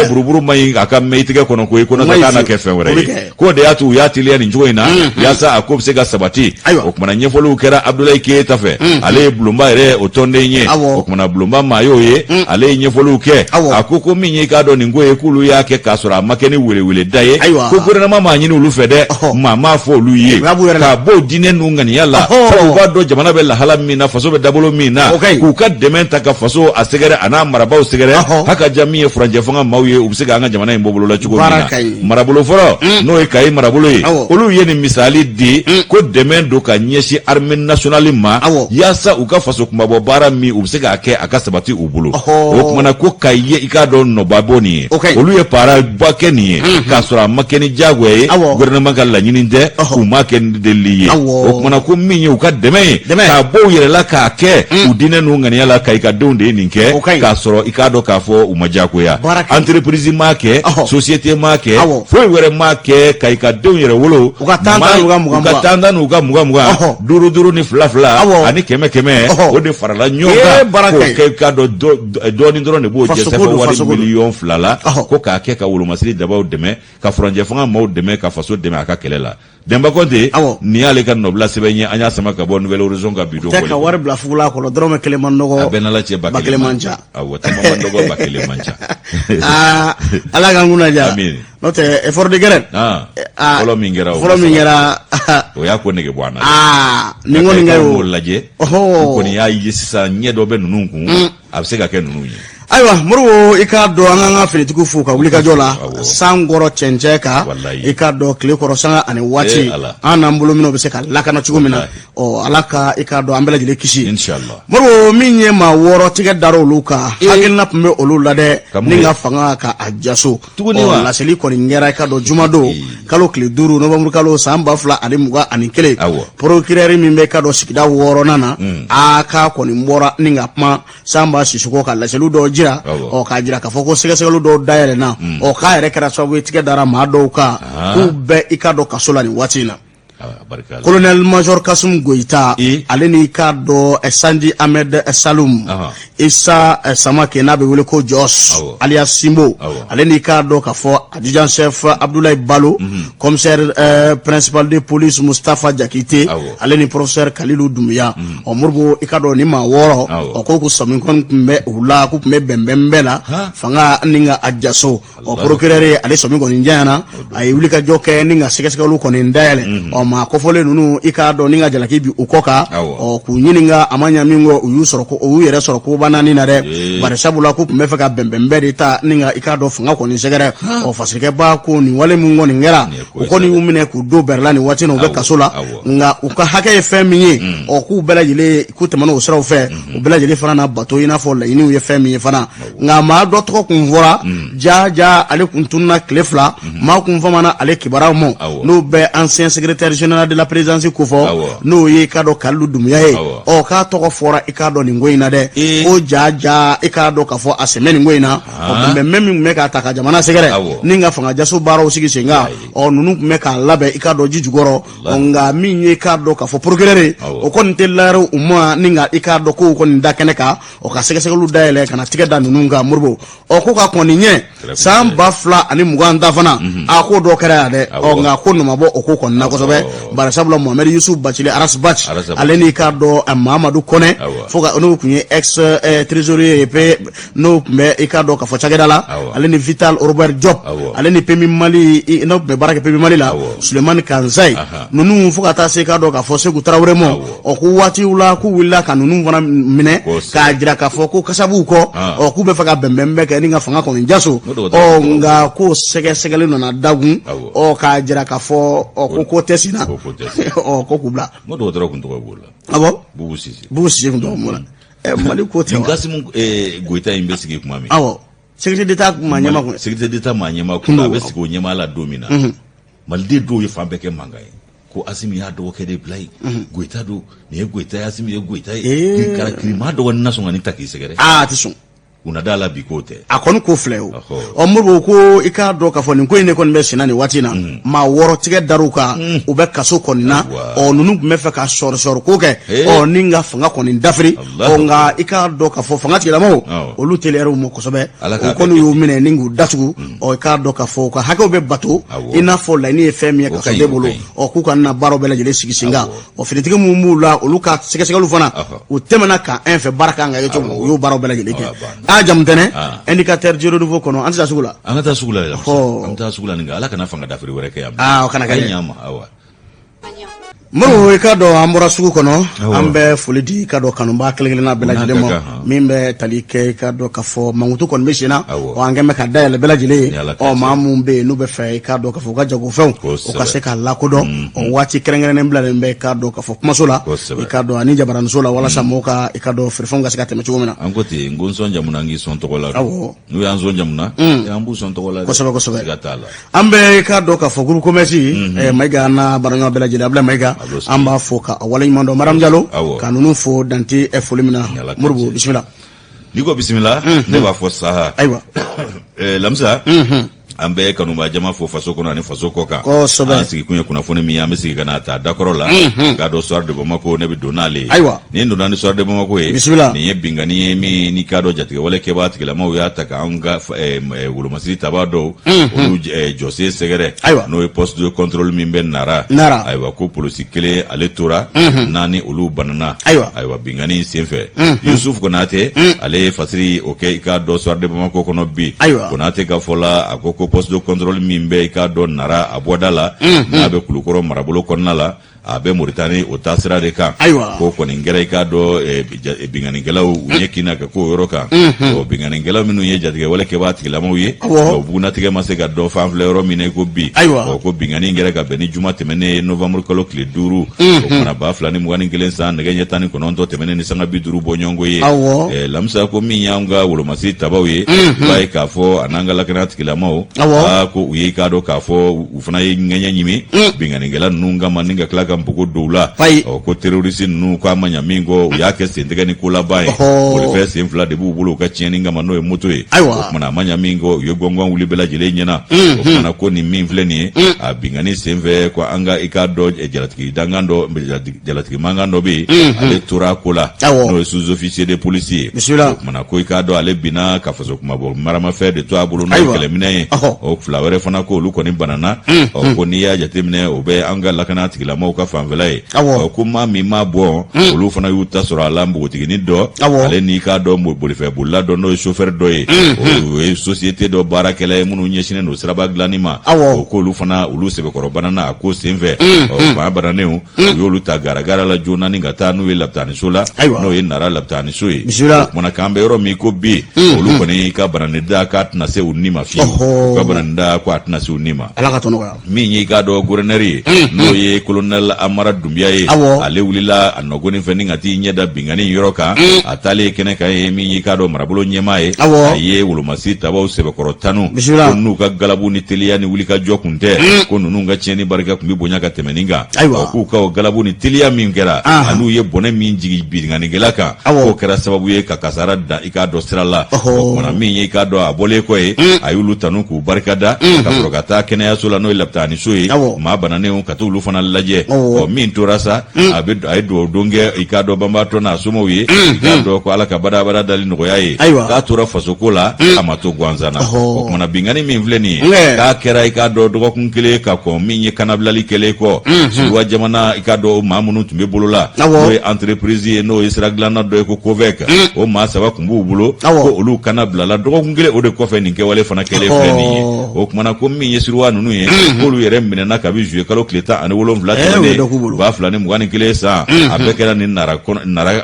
buruburu man ɲi a ka mɛn i tɛgɛ kɔnɔ koyi, ko n'o tɛ k'a na kɛ fɛn wɛrɛ ye. K'o de y'a to u y'a teliya nin cogo in na, yaasa a ko bɛ se ka sabati. O kumana ɲɛfɔliw kɛra Abudulayi Keyita fɛ, ale ye bulonba yɛrɛ o tɔnden ye. O kumana bulonba maa y'o ye, ale ye ɲɛfɔliw kɛ. A ko ko min ye i k'a dɔn nin ko ye, k'olu y'a kɛ k'a sɔrɔ a ma kɛ ni weleweleda ye, ko gouvernement m'a ɲini olu fɛ dɛ, maa m'a fɔ olu ye, k'a bɔ diinɛ n'u ŋaniya la, sabu u b'a dɔn jamana bɛ lahala min na, faso bɛ dabolo min na, k'u ka dɛmɛ ta ka faso a sɛgɛrɛ, a n'a marabaaw sɛgɛrɛ, hakaja min ye furancɛ fanga maaw ye, u bɛ se k'an ka jamana in bɔ bolo la cogo min na. Marabolo fɔlɔ, n'o ye Kayi marabolo ye, olu ye nin misali di, ko dɛmɛ don ka ɲɛsin armée nationale ma, yaasa u ka faso kunmabɔ baara min, u bɛ se k'a kɛ a ka sabati u bolo. O kumana ko Kayi ye i k'a dɔn nɔba bɔ nin ye, olu ye paaraba kɛ nin ye, k'a sɔrɔ a ma kɛ ni diyagoya ye, gouvernement ka laɲini tɛ, u m'a kɛ ni delili ye. O kumana ko min ye u ka dɛmɛ ye, k'a bɔ u yɛrɛ la k'a kɛ u diinɛ n'u ŋaniya la, Kayi ka denw de ye nin kɛ, k'a sɔrɔ i k'a dɔn k'a fɔ u ma diyagoya, entreprise m'a kɛ, société m'a kɛ, foyi wɛrɛ m'a kɛ. Kayi ka denw yɛrɛ wolo, u ka tan tan n'u ka mugan u ka tan tan n'u ka mugan mugan, duuru duuru ni fila fila ani kɛmɛ kɛmɛ, o de farala ɲɔgɔn kan k'o kɛ. K'a dɔn dɔɔnin dɔrɔn de b'o jɛ sɛfɛ wari 2 miliyɔn la, ko k'a kɛ ka wolomasiri dabaw dɛmɛ, ka furancɛ fanga maaw dɛmɛ, ka faso dɛmɛ a ka kɛlɛ la. Denba Kɔnte, nin y'ale ka nɔbila sɛbɛn ye, an y'a sama ka bɔ Nouvel Horizon ka bi don. Tɛ ka wari bila fugula kɔnɔ, dɔrɔmɛ kelen man dɔgɔ. A bɛɛ n'Ala cɛ, ba kelen man ca. Awɔ, tama man dɔgɔ, ba kelen man ca. Aa, Ala k'an kunna diya. N'o tɛ effort de guerre. Fɔlɔ min kɛra. Fɔlɔ min kɛra. O y'a ko nege bɔ an na. Aa, nin kɔni ka ɲi o. Lajɛ. U kɔni y'a ye sisan, ɲɛ dɔ bɛ ninnu kun. A bɛ se ka kɛ ninnu ye. Ayiwa Moribo, i k'a dɔn an k'an ka finitigiw fo ka wulikajɔ la, san kɔrɔ cɛncɛn kan, i k'a dɔn tile kɔrɔ sanga ani waati, an n'an bolo minɛnw bɛ se ka lakana cogo min na. Ɔ, Ala ka i k'a dɔn an bɛɛ lajɛlen kisi. Moribo, min ye maa 6 tigɛ dara olu kan, hakilina tun bɛ olu la dɛ, ni ka fanga ka a jaso. Laseli kɔni kɛra i k'a dɔn jumadon kalo tile 5 novembre kalo san 2021. Procureur min bɛ i k'a dɔn sigida 6nan na, a k'a kɔni bɔra ni ka kuma Sanba Sisoko ka laseliw dɔw jira, ɔ, k'a jira k'a fɔ ko sɛgɛsɛgɛliw dɔw dayɛlɛnna, ɔ, k'a yɛrɛ kɛra sababu ye tigɛ dara maa dɔw kan, k'u bɛɛ i k'a dɔn kaso la nin waati in na. Colonel major Kasum Goyita, ale ni k'a dɔn Sandi Ahmed Saloum. Isa Samake n'a bɛ wele ko Jos alias Simbo, ale n'i k'a dɔn k'a fɔ adjudant chef Abdoulaye Balo, commissaire principal de police Mustafa Jakite, ale ni professeur Kalilu Dunbiya. Ɔ Moribo, i k'a dɔn ni maa 6, ɔ ko k'u sɔmi kɔni tun bɛ u la, k'u tun bɛ bɛnbɛnbɛn la fanga ni ka a jaso. Ɔ procureur ale sɔmi kɔni janyana, a ye wulikajɔ kɛ ni ka sɛgɛsɛgɛliw kɔni dayɛlɛ. Ɔ maa kɔfɔlen ninnu, i k'a dɔn ni ka jalaki bin u kɔ kan, ɔ k'u ɲininka, a ma ɲa min kɔ, u y'u sɔrɔ ko u y'u yɛrɛ sɔrɔ koba naani na dɛ, bari sabula k'u tun bɛ fɛ ka bɛnbɛnbɛn de ta ni ka i k'a dɔn fanga kɔni sɛgɛrɛ. Ɔ fasirikɛba ko nin wale min kɔni kɛra, u kɔni y'u minɛ k'u don bɛrɛ la nin waati in na, u bɛ kaso la, nka u ka hakɛ ye fɛn min ye, ɔ k'u bɛɛ lajɛlen k'u tɛmɛna o siraw fɛ, u bɛɛ lajɛlen fana na bato i n'a fɔ laɲiniw ye fɛn min ye fana. Nka maa dɔ tɔgɔ kun fɔra, ja ja ale kun tununna tile 2, maa kun famana ale kibaruyaw ma, n'o bɛ ancien secrétaire général de la présidence kofɔ, n'o ye i k'a dɔn Kalilu Dunbiya ye. Ɔ k'a tɔgɔ fɔra i k'a dɔn nin ko in na dɛ, ko ja ja i k'a dɔn k'a fɔ a sen bɛ nin ko in na. Ɔ bɛnbɛn min tun bɛ k'a ta ka jamana sɛgɛrɛ ni ka fanga jaso baaraw sigi sen kan, ɔ ninnu tun bɛ k'a labɛn i k'a dɔn ji jukɔrɔ. Nka min ye k'a dɔn k'a fɔ procureur ye, o kɔni teliyara u ma ni ka i k'a dɔn kow kɔni da kɛnɛ kan, o ka sɛgɛsɛgɛliw dayɛlɛ ka na tigɛ da ninnu kan. Moribo, ɔ ko ka kɔn nin ɲɛ, san 2020 ta fana, a ko dɔ kɛra yan dɛ. Ɔ nka ko nɔ ma bɔ o ko kɔni na kosɛbɛ, bari sabula Mohamed Yusuf Bacili Ras Bath, ale n'i k'a dɔn Mahamadu Kɔnɛ, fo ka n'o tun ye ex trésorier ye pe, n'o tun bɛ i k'a dɔn k'a fɔ cakɛda la, ale ni Vital Robert Diop, ale ni PMU Mali, n'o tun bɛ baara kɛ PMU Mali la, Sulemani Kansayi, ninnu fo ka taa se k'a dɔn k'a fɔ Seku Tarawele ma. Ɔ ko waatiw la k'u wulila ka ninnu fana minɛ k'a jira k'a fɔ ko kasa b'u kɔ, ɔ k'u bɛ fɛ ka bɛnbɛnbɛn kɛ ni ka fanga kɔni jaso. Ɔ nka ko sɛgɛsɛgɛli nana dagun, ɔ k'a jira k'a fɔ ɔ ko ko tɛ sen na, ɔ ko k'u bila. N ko dɔgɔtɔrɔ kun tɔgɔ b'o la. Awɔ. Bubu Sise. Bubu Sise kun tɔgɔ b'o la. Mali ko tɛ wa? Kasimu Goyita in bɛ sigi tuma min. Awɔ, sécurité d'État maa ɲɛmaa kun. Sécurité d'État maa ɲɛmaa kun, a bɛ sigi o ɲɛmaa la don min na, maliden dɔw ye fan bɛɛ kɛ mankan ye ko Asimi y'a dɔgɔkɛ de bila yen, Goyita don, nin ye Goyita ye, Asimi ye Goyita ye. Kɛra kiri maa dɔgɔnin na sɔn ka nin ta k'i sɛgɛrɛ. Aa, a tɛ sɔn. U na da la bi k'o tɛ. A kɔni ko filɛ o. Ɔ Moribo, ko i k'a dɔn k'a fɔ nin ko in de kɔni bɛ senna nin waati in na, maa 6 tigɛ dar'u kan, u bɛ kaso kɔni na. Ɔ ninnu tun bɛ fɛ ka sɔrɔsɔrɔ ko kɛ, ɔ ni ka fanga kɔni dafiri. Ɔ nka i k'a dɔn k'a fɔ fanga tigilamɔgɔw, olu teliyara u ma kosɛbɛ, u kɔni y'u minɛ ni k'u datugu. Ɔ i k'a dɔn k'a fɔ u ka hakɛw bɛ bato i n'a fɔ laɲini ye fɛn min ye kasoden bolo, ɔ k'u ka na baaraw bɛɛ lajɛlen sigi sen kan. Ɔ finitigi minnu b'u la, olu ka sɛgɛsɛgɛliw fana, u tɛmɛna kan an fɛ, baara kan ka kɛ cogo min, u y'o baaraw bɛɛ lajɛlen kɛ. A Jamutɛnɛ, indicateur du renouveau kɔnɔ, an tɛ taa sugu la. An ka taa sugu la, an bɛ taa sugu la nin Ala kana fanga dafiri wɛrɛ kɛ yan. Aa, o kana kɛ. A ye ɲa ma, awa. Moribo, i k'a dɔn an bɔra sugu kɔnɔ, an bɛ foli di i k'a dɔn kanubaa kelen kelenna bɛɛ lajɛlen ma min bɛ tali kɛ i k'a dɔn k'a fɔ mankutu kɔni bɛ sen na. Ɔ an kɛn bɛ ka dayɛlɛ bɛɛ lajɛlen ye. Ɔ maa minnu bɛ yen n'u bɛ fɛ i k'a dɔn k'a fɔ u ka jagofɛnw u ka se ka lakodɔn, ɔ waati kɛrɛnkɛrɛnnen bilalen bɛ i k'a dɔn k'a fɔ kumaso la, i k'a dɔn ani jabaraniso la, walasa mɔgɔw ka i k'a dɔn feerefɛnw ka se ka tɛmɛ cogo min na. An ko ten, n ko n sɔn jamu na, n k'i sɔn tɔgɔ la. N'u y'an sɔn jamu na, an b'u sɔn tɔgɔ la. Kosɛbɛ kosɛbɛ. Siga t'a la. An bɛ k'a dɔn k'a fɔ groupe commerce, Mayiga n'a baaraɲɔgɔn bɛɛ lajɛlen, Abulayi Mayiga, an b'a fo ka waleɲuman dɔn, Madame Jalo, ka ninnu fo dante foli min na. Moribo, bisimila. N'i ko bisimila, ne b'a fɔ saha. Ayiwa. Lamisa, an bɛ kanuba jama fo faso kɔnɔ ani faso kɔ kan. An sigikun ye kunnafoni min ye, an bɛ sigi ka n'a ta dakɔrɔ la k'a dɔn Soir de Bamako, ne bɛ don n'ale ye. Ayiwa. Ni n donna ni Soir de Bamako ye, bisimila, nin ye binkanni ye min n'i k'a dɔn jatigɛwale kɛbaa tigilamaw y'a ta k'an ka wolomasiri tabaa dɔw, olu jɔsen sɛgɛrɛ. Ayiwa. N'o ye poste de contrôle min bɛ Nara. Nara. Ayiwa, ko polisi kelen ale tora, 4 olu banana. Ayiwa. Ayiwa, binkanni in senfɛ, Yusuf Konate, ale ye fasiri o kɛ i k'a dɔn Soir de Bamako kɔnɔ bi. Ayiwa. Konate ka fɔ la, a ko ko poste de contrôle min bɛ i k'a dɔn Nara a bɔda la, n'a bɛ Kulukɔrɔ marabolo kɔnɔna la, a bɛ Moritani o taasira de kan. Ayiwa. Ko kɔni kɛra i k'a dɔn binkannikɛlaw u ɲɛ kinna ka k'o yɔrɔ kan. Ɔ binkannikɛlaw minnu ye jatigɛwale kɛbaa tigilamaw ye, o bugunnatigɛ ma se ka dɔn fan filɛ yɔrɔ min na i ko bi. Ayiwa. Ɔ ko binkanni kɛra ka bɛn ni juma tɛmɛnen ye, novembre kalo tile 5, o kumana 2021 san, nɛgɛ ɲɛ 19 tɛmɛnen ni sanga 50 bɔɲɔgɔnko ye. Lamisa, ko min y'an ka wolomasiri tabaw ye, i b'a ye k'a fɔ a n'an ka lakana tigilamaw, aa ko u ye i k'a dɔn k'a fɔ u fana ye ŋɛɲɛ ɲimi binkannikɛla ninnu kama ni ka tila ka ka npogo don u la. Ɔ, ko terroriste ninnu k'a ma ɲa min kɔ, u y'a kɛ sentigɛ ni kolaban ye. Bolifɛn sen fila de b'u bolo u ka tiɲɛni kama, n'o ye moto ye. O kumana a ma ɲa min kɔ, u ye gɔngɔn wuli bɛɛ lajɛlen ɲɛna. O kumana ko nin min filɛ nin ye, a binkanni senfɛ ko an ka i k'a dɔn jalatigi dankan dɔ, jalatigi mankan dɔ bɛ yen, ale tora a ko la, n'o ye sous-officier de police ye. O kumana ko i k'a dɔn ale binna ka faso kunmabɔ maramafɛn de to a bolo, n'o ye kɛlɛminɛ ye. O fila wɛrɛ fana ko olu kɔni banana. Ɔ, ko n'i y'a jateminɛ, o bɛ an ka lakana tigilamaw ka fanfɛla ye. Ɔ, ko maa min ma bɔ, olu fana y'u ta sɔrɔ a la, npogotiginin dɔ, ale n'i k'a dɔn bolifɛn bolila dɔ, n'o ye chauffeur dɔ ye, o ye société dɔ baarakɛla ye minnu ɲɛsinnen don siraba dilanni ma. O k'olu fana, olu sɛbɛkɔrɔ banana a ko senfɛ. Ɔ, maa bananenw, u y'olu ta garagara la joona ni ka taa n'u ye lapitaniso la, n'o ye Nara lapitaniso ye. O kumana k'an bɛ yɔrɔ min ko bi, olu kɔni ka bananida k'a tɛna se u ni ma fiyewu. U ka bananida ko a tɛna se u ni ma. Ala ka tɔ nɔgɔya. Min ye i k'a dɔn gouverneur ye, n'o ye colonel Amara Dunbiya ye, ale wulila a nɔgɔnin fɛ ni ka t'i ɲɛ da binkanni yɔrɔ kan. A taalen kɛnɛ kan ye, min y'i k'a dɔn marabolo ɲɛmaa ye, a ye wolomasi tabaw sɛbɛkɔrɔ tanu, ko n'u ka galabu ni teliya ni wulikajɔ kun tɛ, ko ninnu ka tiɲɛni barika tun bɛ bonya ka tɛmɛ nin kan. K'u ka galabu ni teliya min kɛra, an'u ye bɔnɛ min jigin binkannikɛla kan, k'o kɛra sababu ye ka kasara dan i k'a dɔn sira la. O kumana min ye i k'a dɔn a bɔlen kɔ ye, a y'olu tanu k'u barikada, ka sɔrɔ ka taa kɛnɛyaso la, n'o ye lapitaniso ye, maa bananenw ka t'olu fana lajɛ. Ɔ, min tora sa, a bɛ a ye dugawu don kɛ i k'a dɔn banbaatɔ n'a somɔgɔw ye, i k'a dɔn ko Ala ka badabada dali nɔgɔya ye, k'a tora fasoko la, a ma to gansan na. O kumana binkanni min filɛ nin ye, k'a kɛra i k'a dɔn dɔgɔkun kelen ka kɔn min ye kanabilali kɛlen kɔ Siniwa jamana, i k'a dɔn maa minnu tun bɛ bolo la, n'o ye entreprise ye, n'o ye sira dilanna dɔ ye ko COVEC, o maa saba tun b'u bolo, ko olu kana bilala dɔgɔkun kelen o de kɔfɛ nin kɛwale fana kɛlen filɛ nin ye. O kumana ko min ye Siniwa ninnu ye, k'olu yɛrɛ minɛna kabi juillet kalo tile 17 tɛmɛnen 2021 san. A bɛɛ kɛra nin Nara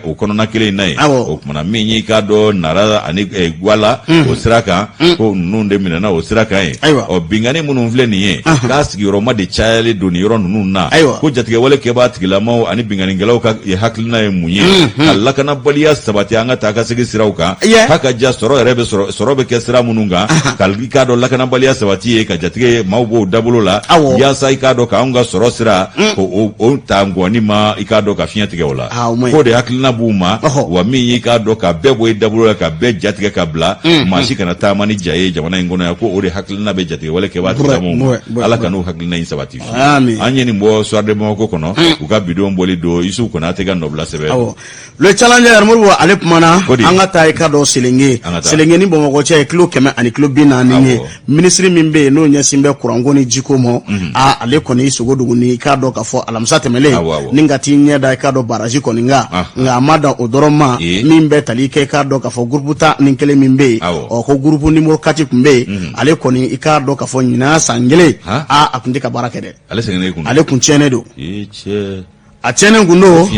o kɔnɔna kelen in na yen. O kumana min y'i k'a dɔn Nara ani Gwala o sira kan, ko ninnu de minɛna o sira kan yen. Ɔ, binkanni minnu filɛ nin ye, k'a sigiyɔrɔma de cayalen don nin yɔrɔ ninnu na, ko jatigɛwale kɛbaa tigilamaw ani binkannikɛlaw ka hakilina ye mun ye? Ka lakanabaliya sabati an ka taa ka segin siraw kan, k'a ka ja sɔrɔ yɛrɛ bɛ sɔrɔ, sɔrɔ bɛ kɛ sira minnu kan, ka i k'a dɔn lakanabaliya sabati ye, ka jatigɛ maaw b'o dabolo la, yaasa i k'a dɔn k'anw ka sɔrɔ sira ko o ta ngɔni ma, i k'a dɔn ka fiɲɛ tigɛ o la. K'o de hakilina b'u ma. Wa min y'i k'a dɔn ka bɛɛ bɔ i dabolo la, ka bɛɛ jatigɛ ka bila, maa si kana taama ni ja ye jamana in kɔnɔ yan, ko o de hakilina bɛ jatigɛwale kɛbaa tigilamaw ma. Ala ka n'u hakilina in sabati. An ye nin bɔ Soir de Bamako kɔnɔ, u ka bidon bɔli don. Isufu Konate ka nɔbila sɛbɛn. Le Challenger, Moribo, ale kumana. An ka taa i k'a dɔn Selenge. Selenge ni Bamakɔ cɛ ye kilo 100 ani kilo 40 ye. Minisiri min bɛ yen n'o ɲɛsin bɛ kuranko ni jiko ma, aa, ale kɔni sogo dogo ni i k'a dɔn k'a fɔ alamisa tɛmɛlen ni ka t'i ɲɛ da i k'a dɔn baraji kɔni kan. Nka a ma dan o dɔrɔn ma, min bɛ tali kɛ i k'a dɔn k'a fɔ groupe 11 min bɛ yen, ɔ, ko groupe numéro 4 tun bɛ yen, ale kɔni i k'a dɔn k'a fɔ ɲinan san kelen, aa, a tun tɛ ka baara kɛ dɛ. Ale kun tiɲɛnen don. A tiɲɛnen kun don.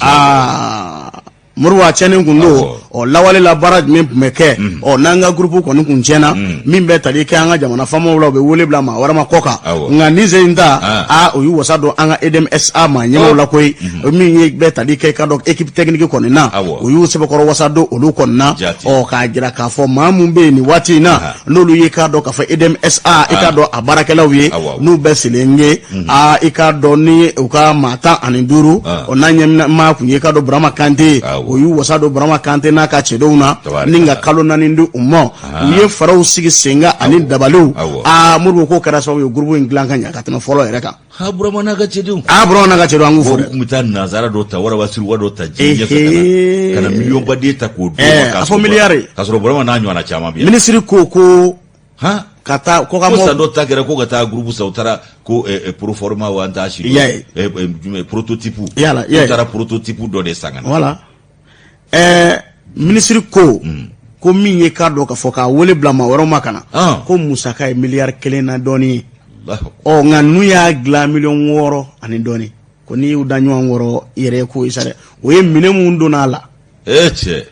Aa Moribo, a tiɲɛnen kun don. Ɔ, lawale la baara jumɛn tun bɛ kɛ? Ɔ, n'an ka groupe kɔni kun tiɲɛna, min bɛ tali kɛ an ka jamana faamaw la, u bɛ wele bila maa wɛrɛ ma kɔ kan. Nka nin sen in ta, aa, o y'u wasa don an ka EDM-SA maa ɲɛmaaw la koyi. Min ye bɛ tali kɛ ka dɔn équipe technique kɔni na, o y'u sɛbɛkɔrɔ wasa don olu kɔni na. Ɔ, k'a jira k'a fɔ maa mun bɛ yen nin waati in na, n'olu ye k'a dɔn k'a fɔ EDM-SA i k'a dɔn a baarakɛlaw ye, n'u bɛ Selenge, aa, i k'a dɔn ni u ka maa 15, o n'a ɲɛmaa kun ye i k'a dɔn Burama Kante, o y'u wasa don Burama Kante n'a ka cɛdenw na ni ka kalo 4 di u ma. U ye faraw sigi sen kan ani dabaliw. Aa Moribo, k'o kɛra sababu ye groupe in dilan ka ɲɛ ka tɛmɛ fɔlɔ yɛrɛ kan. Ha, Burama n'a ka cɛdenw. Aa, Burama n'a ka cɛdenw, an k'u fo dɛ. U tun bɛ taa nanzara dɔ ta, walima siriwa dɔ ta diɲɛ ɲɛfɛ ka na miliyɔnba den ta k'o d'u ma. A fɔ miliyari. K'a sɔrɔ Burama n'a ɲɔgɔnna caman bɛ yan. Minisiri ko han ka taa ko san dɔ ta kɛra ko ka taa groupe san, u taara ko proforma wa an t'a si dɔn, prototype. Yala. U taara prototype dɔ de san ka na. Voilà, minisiri ko min ye k'a dɔn k'a fɔ k'a wele bila maa wɛrɛw ma ka na, ko musaka ye miliyari 1 na dɔɔni ye. Ɔ, nka ninnu y'a dilan miliyɔn 6 ani dɔɔni ko n'i y'u da ɲɔgɔn kɔrɔ i yɛrɛ ye ko ye sa dɛ. O ye minɛn mun donna a la. E cɛ.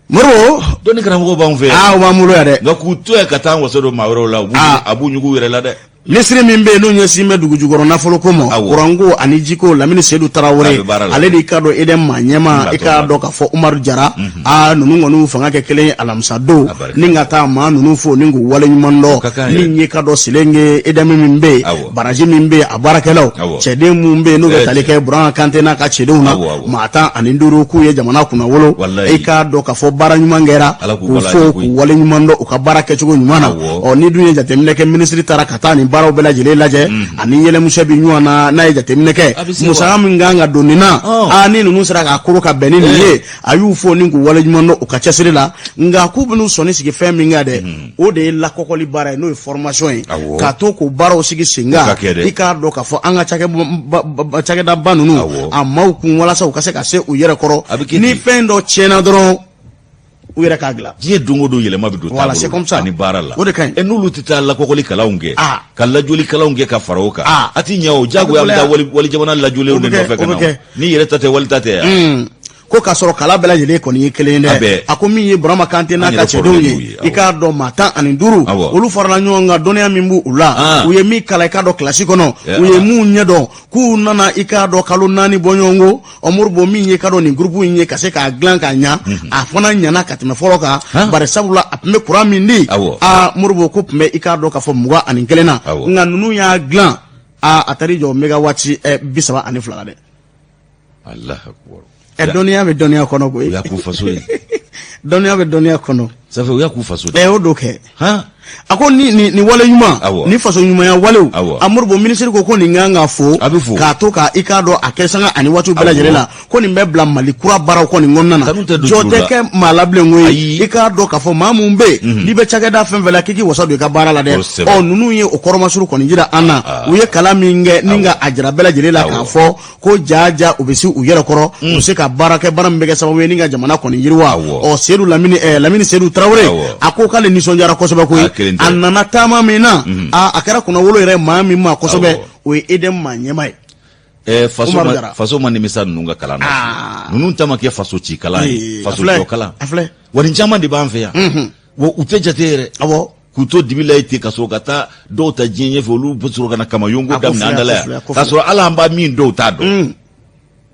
Moribo. Dɔnni karamɔgɔ b'anw fɛ yan. Aa, o b'an bolo yan dɛ. Nka k'u to yan ka taa an wasa don maa wɛrɛw la, a b'u ɲugu u yɛrɛ la dɛ. Minisiri min bɛ yen n'o ɲɛsin bɛ dugu jukɔrɔ nafoloko ma, kuranko ani jiko, Lamini Sedu Tarawele, ale de i k'a dɔn EDM maa ɲɛmaa, i k'a dɔn k'a fɔ Umaru Jara, aa ninnu kɔni fanga kɛ kelen ye alamisa don ni ka taa maa ninnu fo ni k'u waleɲuman dɔn, min ye k'a dɔn Selenge EDM min bɛ yen, baraji min bɛ yen, a baarakɛlaw cɛden minnu bɛ yen n'u bɛ tali kɛ Burama Kante n'a ka cɛdenw na, maa 15 k'u ye jamana kunnawolo. I k'a dɔn k'a fɔ baara ɲuman kɛra, k'u fo k'u waleɲuman dɔn u ka baara kɛcogo ɲuman na. Ɔ n'i dun ye jateminɛ kɛ, minisiri taara ka taa nin baaraw bɛɛ lajɛlen lajɛ, ani yɛlɛmusɛ bɛ ɲɔgɔn na. N'a ye jateminɛ kɛ, musaka min kan ka don nin na, aa ni ninnu sera k'a koro ka bɛn ni nin ye, a y'u fo ni k'u waleɲuman dɔn u ka cɛsiri la. Nka k'u bɛn'u sɔnni sigi fɛn min kan dɛ, o de ye lakɔkɔli baara ye, n'o ye formation ye, k'a to k'o baaraw sigi sen kan. I k'a dɔn k'a fɔ an ka cakɛdaba ninnu a maaw kun, walasa u ka se ka se u yɛrɛ kɔrɔ, ni fɛn dɔ tiɲɛna dɔrɔn, u yɛrɛ k'a dilan. Diɲɛ don o don yɛlɛma bɛ don. Voilà, c'est comme ça. Ani baara la. O de ka ɲi. Ɛ n'olu tɛ taa lakɔkɔli kalanw kɛ, ka lajɔli kalanw kɛ ka fara o kan, a ti ɲɛ o. Jagoya bɛ taa wali jamana lajɔlenw de nɔfɛ ka na. N'i yɛrɛ ta tɛ, wali ta tɛ yan. Ko k'a sɔrɔ kalan bɛɛ lajɛlen kɔni ye kelen ye dɛ. A ko min ye Burama Kante n'a ka cɛdenw ye, i k'a dɔn maa 15, olu farala ɲɔgɔn kan, dɔnniya min b'u la, u ye min kalan, i k'a dɔn kilasi kɔnɔ, u ye mun ɲɛdɔn, k'u nana, i k'a dɔn kalo 4 bɔɲɔgɔnko ɔ Moribo, min ye k'a dɔn nin groupe in ye ka se k'a dilan k'a ɲa, a fana ɲana ka tɛmɛ fɔlɔ kan, bari sabula a tun bɛ kuran min di, aa Moribo, ko tun bɛ i k'a dɔn k'a fɔ 21 na, nka ninnu y'a dilan, aa a taar'i jɔ mégawati 32 la dɛ. Ɛ dɔnniya bɛ dɔnniya kɔnɔ koyi. U y'a k'u faso ye. Dɔnniya bɛ dɔnniya kɔnɔ. Ça fait u y'a k'u faso. Ɛ o don kɛ. A ko ni ni ni wale ɲuman, ni faso ɲumanya walew, a Moribo, minisiri ko ko nin kan ka fo, a bɛ fo k'a to ka i k'a dɔn a kɛ sanga ani waatiw bɛɛ lajɛlen la, ko nin bɛ bila Mali kura baaraw kɔni kɔnɔna na. Jɔ tɛ kɛ maa la bilen koyi. I k'a dɔn k'a fɔ maa mun bɛ yen, n'i bɛ cakɛda fɛn fɛn la, k'i k'i wasa don i ka baara la dɛ. Ɔ ninnu ye o kɔrɔmasuru kɔni jira an na. U ye kalan min kɛ ni ka a jira bɛɛ lajɛlen la k'a fɔ ko jaa jaa u bɛ se u yɛrɛ kɔrɔ, u bɛ se ka baara kɛ, baara min bɛ kɛ sababu ye ni ka jamana kɔni yiriwa. Ɔ Sedu Lamini, Lamini Sedu Tarawele, a ko k'ale nisɔndiyara kosɛbɛ koyi. A nana taama min na, a kɛra kunnawolo yɛrɛ maa min ma kosɛbɛ, o ye EDM maa ɲɛmaa ye. Faso ma nimisa ninnu ka kalan na. Ninnu ta ma kɛ faso ci kalan ye, faso jɔ kalan. Wa nin caman de b'an fɛ yan, wa u tɛ jate yɛrɛ. K'u to dibi la yen ten, ka sɔrɔ ka taa dɔw ta diɲɛ ɲɛfɛ, olu bɛ sɔrɔ ka na kamayonko daminɛ an da la yan, k'a sɔrɔ hali an b'a min dɔw t'a dɔn.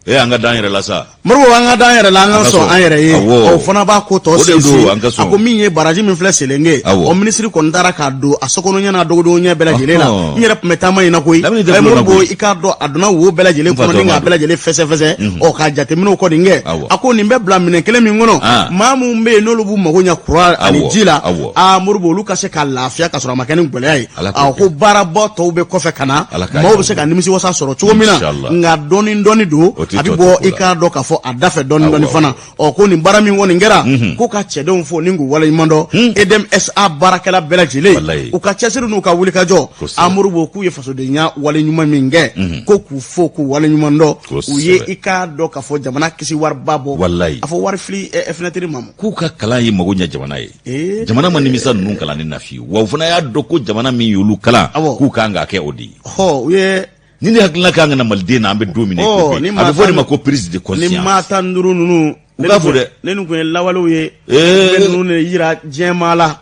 Ee an ka d'an yɛrɛ la sa. Moribo, an ka d'an yɛrɛ la, an ka sɔn an yɛrɛ ye. O fana b'a ko tɔ sinsin. A ko min ye baraji min filɛ Selenge, o minisiri kɔni taara k'a don a sokɔnɔ ɲɛ n'a dogodon ɲɛ bɛɛ lajɛlen la. N yɛrɛ tun bɛ taama in na koyi. Moribo, i k'a dɔn a donna wo bɛɛ lajɛlen kɔnɔ ni k'a bɛɛ lajɛlen fɛsɛfɛsɛ, ɔ ka jateminɛw kɔni kɛ. A ko nin bɛ bila minɛn kelen min kɔnɔ, maa minnu bɛ yen n'olu b'u mago ɲɛ kuran ani ji la, aa Moribo, olu ka se ka lafiya ka sɔrɔ a ma kɛ ni gɛlɛya ye. A ko baaraba tɔw bɛ kɔfɛ ka na, maaw bɛ se ka nimisiwasa sɔrɔ cogo min na, nka dɔɔni dɔɔni don, a bɛ bɔ i k'a dɔn k'a fɔ a da fɛ dɔɔni dɔɔni fana. Ɔ ko nin baara min kɔni kɛra, ko ka cɛdenw fo ni k'u waleɲuman dɔn, EDM SA baarakɛla bɛɛ lajɛlen, u ka cɛsiri n'u ka wulikajɔ, a Moribo, k'u ye fasodenya wale ɲuman min kɛ, ko k'u fo k'u waleɲuman dɔn. U ye i k'a dɔn k'a fɔ jamana kisi wariba bɔ, a fɔ wari fili fenêtre ma. K'u ka kalan ye mago ɲɛ jamana ye. Jamana ma nimisa ninnu kalanni na fiyewu, wa u fana y'a dɔn ko jamana min y'olu kalan, k'u kan k'a kɛ o de ye. U ye ni ne hakilina kan ka na maliden na, an bɛ don min na, a bɛ fɔ de ma ko prise de conscience. Ni maa 15 ninnu, u k'a fɔ dɛ, ne nin tun ye lawalew ye, u bɛ ninnu de yira diɲɛmaa la,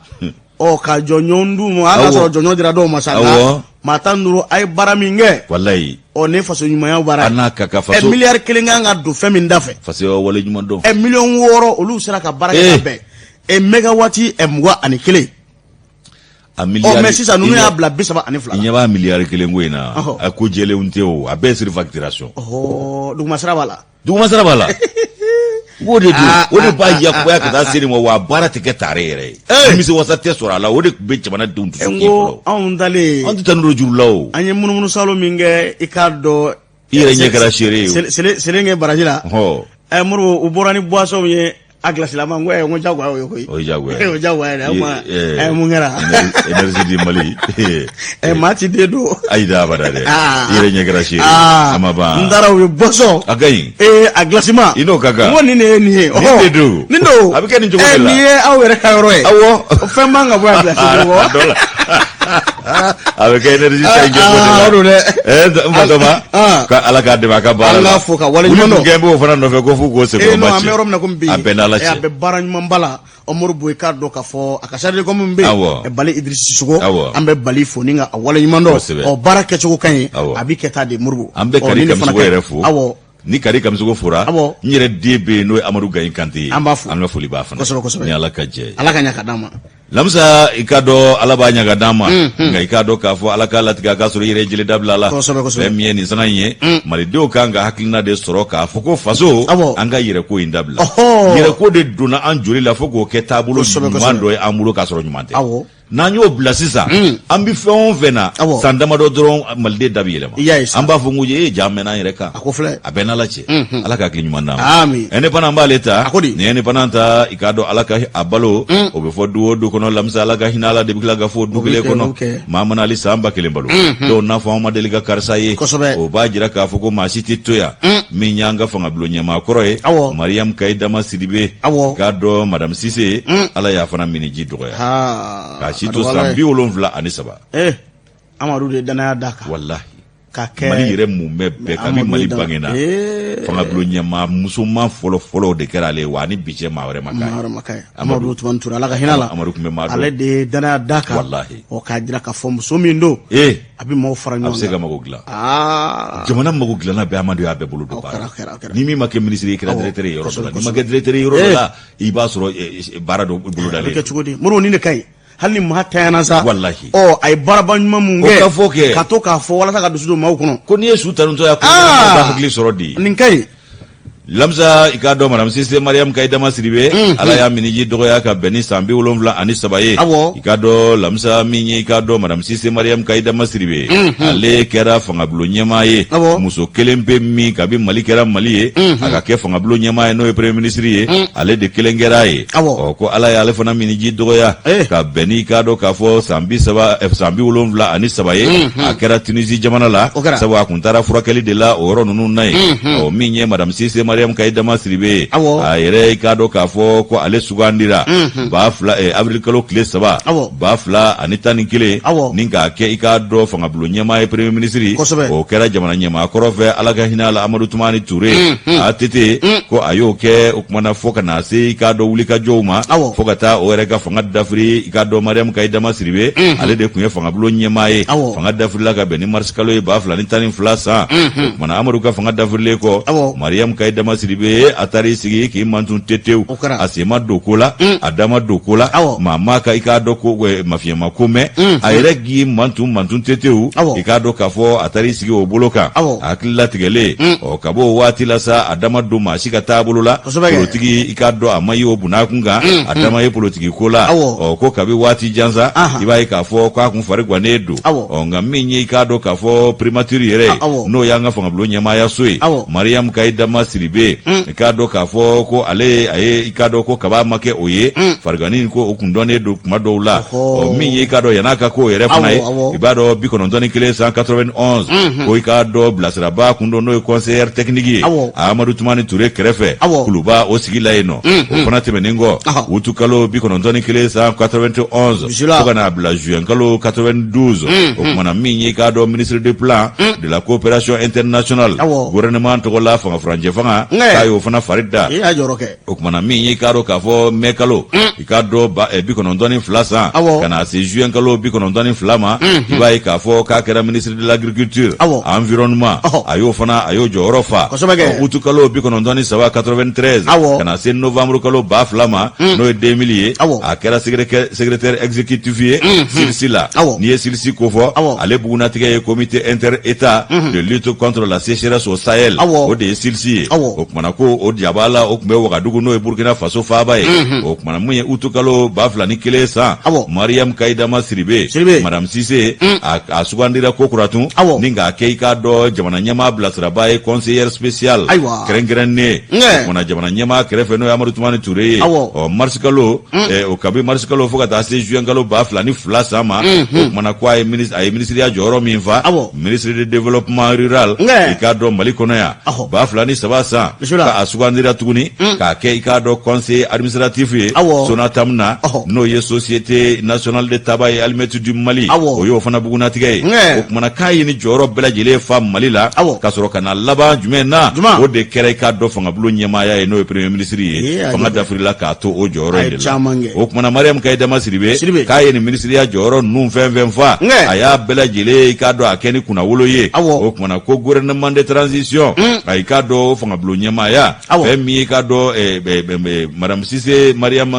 ɔ ka jɔnjɔn d'u ma, hali n'a sɔrɔ jɔnjɔn dira dɔw ma sa, nka maa 15, a ye baara min kɛ, walayi, ɔ ne faso ɲumanya baara ye. A n'a ka kan faso. Miliyari kelen kan ka don fɛn min da fɛ. Faso wale ɲuman dɔn. Miliyɔn 6, olu sera ka baara kɛ ka bɛn mégawati 21. A miliyari. Ɔ mais sisan ninnu y'a bila 32 la. I ɲɛ b'a miliyari kelen ko in na. A ko jɛlenw tɛ o, a bɛɛ ye surfacturation. Ɔhɔ, duguma sira b'a la. Duguma sira b'a la. O de don, o de b'a yakubaya ka taa se nin ma, wa a baara tɛ kɛ tare yɛrɛ ye. Nimisi wasa tɛ sɔrɔ a la, o de tun bɛ jamana denw dusu kin fɔlɔ. Anw talen. Anw tɛ taa n'o juru la o. An ye munumunu salo min kɛ, i k'a dɔn. I yɛrɛ ɲɛ kɛra seere ye. Selenge baraji la. Moribo, u bɔra ni boisson ye, a gilasilama, n ko n ko jagoya o ye koyi. O ye jagoya ye. O jagoya ye dɛ, o ma mun kɛra. Énergie du Mali. Maa ti den don. Ayi da abada dɛ. I yɛrɛ ɲɛ kɛra seere ye. A ma ban. N taara u ye boisson. A ka ɲi. A gilasima. I n'o ka kan. N ko nin de ye nin ye. Nin de don. Nin don. A bɛ kɛ nin cogo de la. Nin ye aw yɛrɛ ka yɔrɔ ye. Awɔ. Fɛn man ka bɔ yan gilasi kɔrɔ. A dɔ la. A bɛ kɛ énergie ta in kɛ ko de la. Ah, o don dɛ. N Batɔma, Ah. ka Ala k'a dɛmɛ a ka baara An la. k'a fo ka waleɲuman Wuli dɔn. kun kɛ b'o fana nɔfɛ ko f'u k'o Eh, senkɔrɔba non, an cɛ. bɛ yɔrɔ min na komi bi A bɛɛ n'Ala eh, a cɛ. bɛ baara ɲumanba la Moribo, i k'a dɔn k'a fɔ a ka chargé de com min bɛ yen, Bali Idrisi Sisoko, an bɛ Bali fo ni ka a waleɲuman dɔn. Ɔ, baara kɛcogo ka ɲi, a bɛ kɛ tan de, Moribo. An bɛ Ɔ, Kari ni nin fana Kamisoko ka ɲi. yɛrɛ fo. Ni Kari Kamisoko fora, n yɛrɛ den bɛ yen, n'o ye Amadu Gayi Kante ye. An b'a fo. An ka foli b'a fana. Kosɛbɛ, kosɛbɛ. Ni Ala ka jɛ ye. Ala ka ɲa ka d'an ma. Lamisa, i k'a dɔn Ala b'a ɲa ka d'an ma, nka i k'a dɔn k'a fɔ Ala k'a latigɛ a k'a sɔrɔ i yɛrɛ ye jele dabila la. Kosɛbɛ, kosɛbɛ. Fɛn min ye nin sanga in ye, malidenw kan ka hakilina de sɔrɔ k'a fɔ ko faso, an ka yɛrɛko in dabila. Yɛrɛko de donna an joli la fo k'o kɛ taabolo ɲuman dɔ ye an bolo k'a sɔrɔ ɲuman tɛ. N'an y'o bila sisan, an bɛ fɛn o fɛn na, san damadɔ dɔrɔn, maliden da bɛ yɛlɛma. I y'a ye sa. An b'a fɔ ko e ja mɛnna an yɛrɛ kan. A ko filɛ. A bɛɛ n'Ala cɛ. Ala ka hakili ɲuman d'an ma. Amin. Indépendant b'ale ta. A ko di? Ni indépendant ta, i k'a dɔn Ala ka a balo, o bɛ fɔ du o du kɔnɔ, Lamisa, Ala ka hinɛ Ala de bɛ tila ka fɔ o du O bɛ kelen kɛ, o kɔnɔ. bɛ kɛ. Maa mana hali san 1000 balo, dɔw n'a fɔ anw ma deli ka karisa ye. O b'a jira k'a fɔ ko maa si tɛ to yan. Min y'an ka fangabulon ɲɛmaa kɔrɔ ye, Mariam Kayidama Sidibe, i k'a dɔn Madame Sise, Ala y'a fana miniji dɔgɔya. K'a si to san 73. Eh, Amadu de ye danaya d'a kan. Walahi. Ka kɛ Mali yɛrɛ mumɛ bɛɛ, kabi Amadu Mali ye dana- bangena, Eh. fangabulon ɲɛmaa musoman fɔlɔ fɔlɔ de kɛra ale ye, wa ani bi cɛ maa wɛrɛ ma k'a ye. Maa wɛrɛ ma k'a ye. Amadu Tumani Ture, Ala ka hinɛ a la. Amadu tun bɛ maa dɔn. Ale de ye danaya d'a kan. Walahi. Ɔ, k'a jira k'a fɔ muso min don, a bɛ maaw fara a ɲɔgɔn bɛ se ka kan. mago dilan. Aa. Jamana mago dilanna bɛɛ, Amadu y'a bɛɛ bolo don O baara. kɛra, o kɛra, o kɛra. Ni min ma kɛ minisiri ye, i kɛra directeur ye yɔrɔ dɔ la. N'i ma kɛ directeur ye yɔrɔ dɔ la, i b'a sɔrɔ baara dɔ A bɛ bolodalen. kɛ cogo di, Moribo? Nin de ka ɲi, hali ni maa tanyana sa. Walahi. Ɔ, a ye baaraba ɲuman mun O kɛ, ka fɔ kɛ. ka to k'a fɔ walasa ka dusu don maaw kɔnɔ. Ko n'i ye su tanutɔ ya, ko b'a hakili sɔrɔ di. Nin ka ɲi. Lamisa, i k'a dɔn Madame Sise Mariam Kayidama Sidibe, Ala y'a miniji dɔgɔya ka bɛn ni san 73 ye. I k'a dɔn Lamisa, min ye i k'a dɔn Madame Sise Mariam Kayidama Sidibe, ale kɛra fangabulon ɲɛmaa ye. Muso kelen pe min kabi Mali kɛra Mali ye, a ka kɛ fangabulon ɲɛmaa ye, n'o ye premier ministre ye, ale de kelen kɛra a ye. Ɔ, ko Ala y'ale fana miniji dɔgɔya ka bɛn ni i k'a dɔn k'a fɔ san 30, san 73 ye. A kɛra Tunisie jamana la, sabu a kun taara furakɛli de la o yɔrɔ ninnu na yen. Ɔ, min ye Madame Sise Mariam Kayidama Sidibe ye, a yɛrɛ, i k'a dɔn k'a fɔ ko ale sugandira 2000, avril kalo tile 3, 2011, ni k'a kɛ i k'a dɔn fangabulon ɲɛmaa ye, premier ministre. O kɛra jamana ɲɛmaa kɔrɔ fɛ, Ala ka hinɛ a la, Amadu Tumani Ture, ATT, ko a y'o kɛ. O kumana fo ka na se i k'a dɔn wulikajɔw ma, fo ka taa o yɛrɛ ka fanga dafiri. I k'a dɔn Mariam Kayidama Sidibe, ale de tun ye fangabulon ɲɛmaa ye. Fanga dafirila ka bɛn ni mars kalo ye 2012 san. O kumana Amadu ka fanga dafirilen kɔ, Mariam Kayidama Sidibe a taara i sigi k'i mantun tetew. A sen ma don ko la, a da ma don ko la, maa ma ka i k'a dɔn ko mafiyɛma ko mɛn. A yɛrɛ k'i mantun tetew. I k'a dɔn k'a fɔ a taara i sigi o bolo kan, a hakili latigɛlen. Ɔ, ka bɔ o waati la sa, a da ma don maa si ka taabolo la. Politiki, i k'a dɔn a ma ye o bunakun kan, a da ma ye politiki ko la. Ɔ, ko kabi waati jan sa, i b'a ye k'a fɔ k'a kun fari gannen don. Ɔ, nka min ye i k'a dɔn k'a fɔ primature yɛrɛ ye, n'o y'an ka fangabulon ɲɛmaayaso ye, Mariam Kayidama Sidibe, i k'a dɔn k'a fɔ ko ale a ye i k'a dɔn ko kaba ma kɛ o ye, farigani ko o kun dɔnnen don kuma dɔw la. Ɔ, min ye i k'a dɔn yann'a ka k'o yɛrɛ fana ye, i b'a dɔn 91 san 91, ko i k'a dɔn bilasiraba kun don, n'o ye conseillère technique ye, Amadu Tumani Ture kɛrɛfɛ, Kuluba o sigi la yen nɔ. O fana tɛmɛnen kɔ, utukalo 91 san 91 fo ka n'a bila juin kalo 92, o kumana min ye i k'a dɔn ministre de plan de la coopération internationale, gouvernement tɔgɔ la, fanga furancɛ fanga, k'a y'o fana fari da. O kumana min ye i k'a dɔn k'a fɔ mai kalo, i k'a dɔn 92 san, ka na se juin kalo 92 ma, i b'a ye k'a fɔ k'a kɛra ministre de l'agriculture, environnement, a y'o fana a y'o jɔyɔrɔ fa. Août kalo 93, 93, ka na se novembre kalo 2000 ma, n'o ye 2000 ye, a kɛra secrétaire exécutif ye CILSS la. N'i ye CILSS kofɔ, ale bugunnatigɛ ye comité inter-état de lutte contre la sécheresse au Sahel, o de ye CILSS ye. O kumana ko o jaba la, o tun bɛ Wagadugu, n'o ye Burkina Faso faaba ye. O kumana mun ye, utu kalo 2001 san, Mariam Kayidama Sidibe, Madame Sise, a sugandira ko kura tun ni k'a kɛ i k'a dɔn jamana ɲɛmaa bilasiraba ye, conseillère spéciale kɛrɛnkɛrɛnnen, o kumana jamana ɲɛmaa kɛrɛfɛ, n'o ye Amadu Tumani Ture ye. Ɔ, mars kalo, o kabi mars kalo fo ka taa se juin kalo 2002 san ma, o kumana ko a ye minisiriya jɔyɔrɔ min fa, ministre de développement rural, i k'a dɔn Mali kɔnɔ yan, 2003 san. kalan ka a sugandira tuguni k'a kɛ i k'a dɔn conseiller administratif ye Sonatam na, n'o ye Société nationale de tabac et allumettes du Mali, o y'o fana bugunnatigɛ ye. O kumana k'a ye ni jɔyɔrɔ bɛɛ lajɛlen fa Mali la, ka sɔrɔ ka na laban jumɛn na? O de kɛra i k'a dɔn fangabulon ɲɛmaaya ye, n'o ye premier ministre ye. Fanga dafirila k'a to o jɔyɔrɔ in de la. O kumana Mariam Kayidama Sidibe, k'a ye nin minisiriya jɔyɔrɔ ninnu fɛn fɛn fa, a y'a bɛɛ lajɛlen i k'a dɔn a kɛ ni kunnawolo ye. O kumana ko gouvernement de transition, a i k'a dɔn o fangabulon ɲɛmaaya, fɛn min ye i k'a dɔn madame Sise Mariam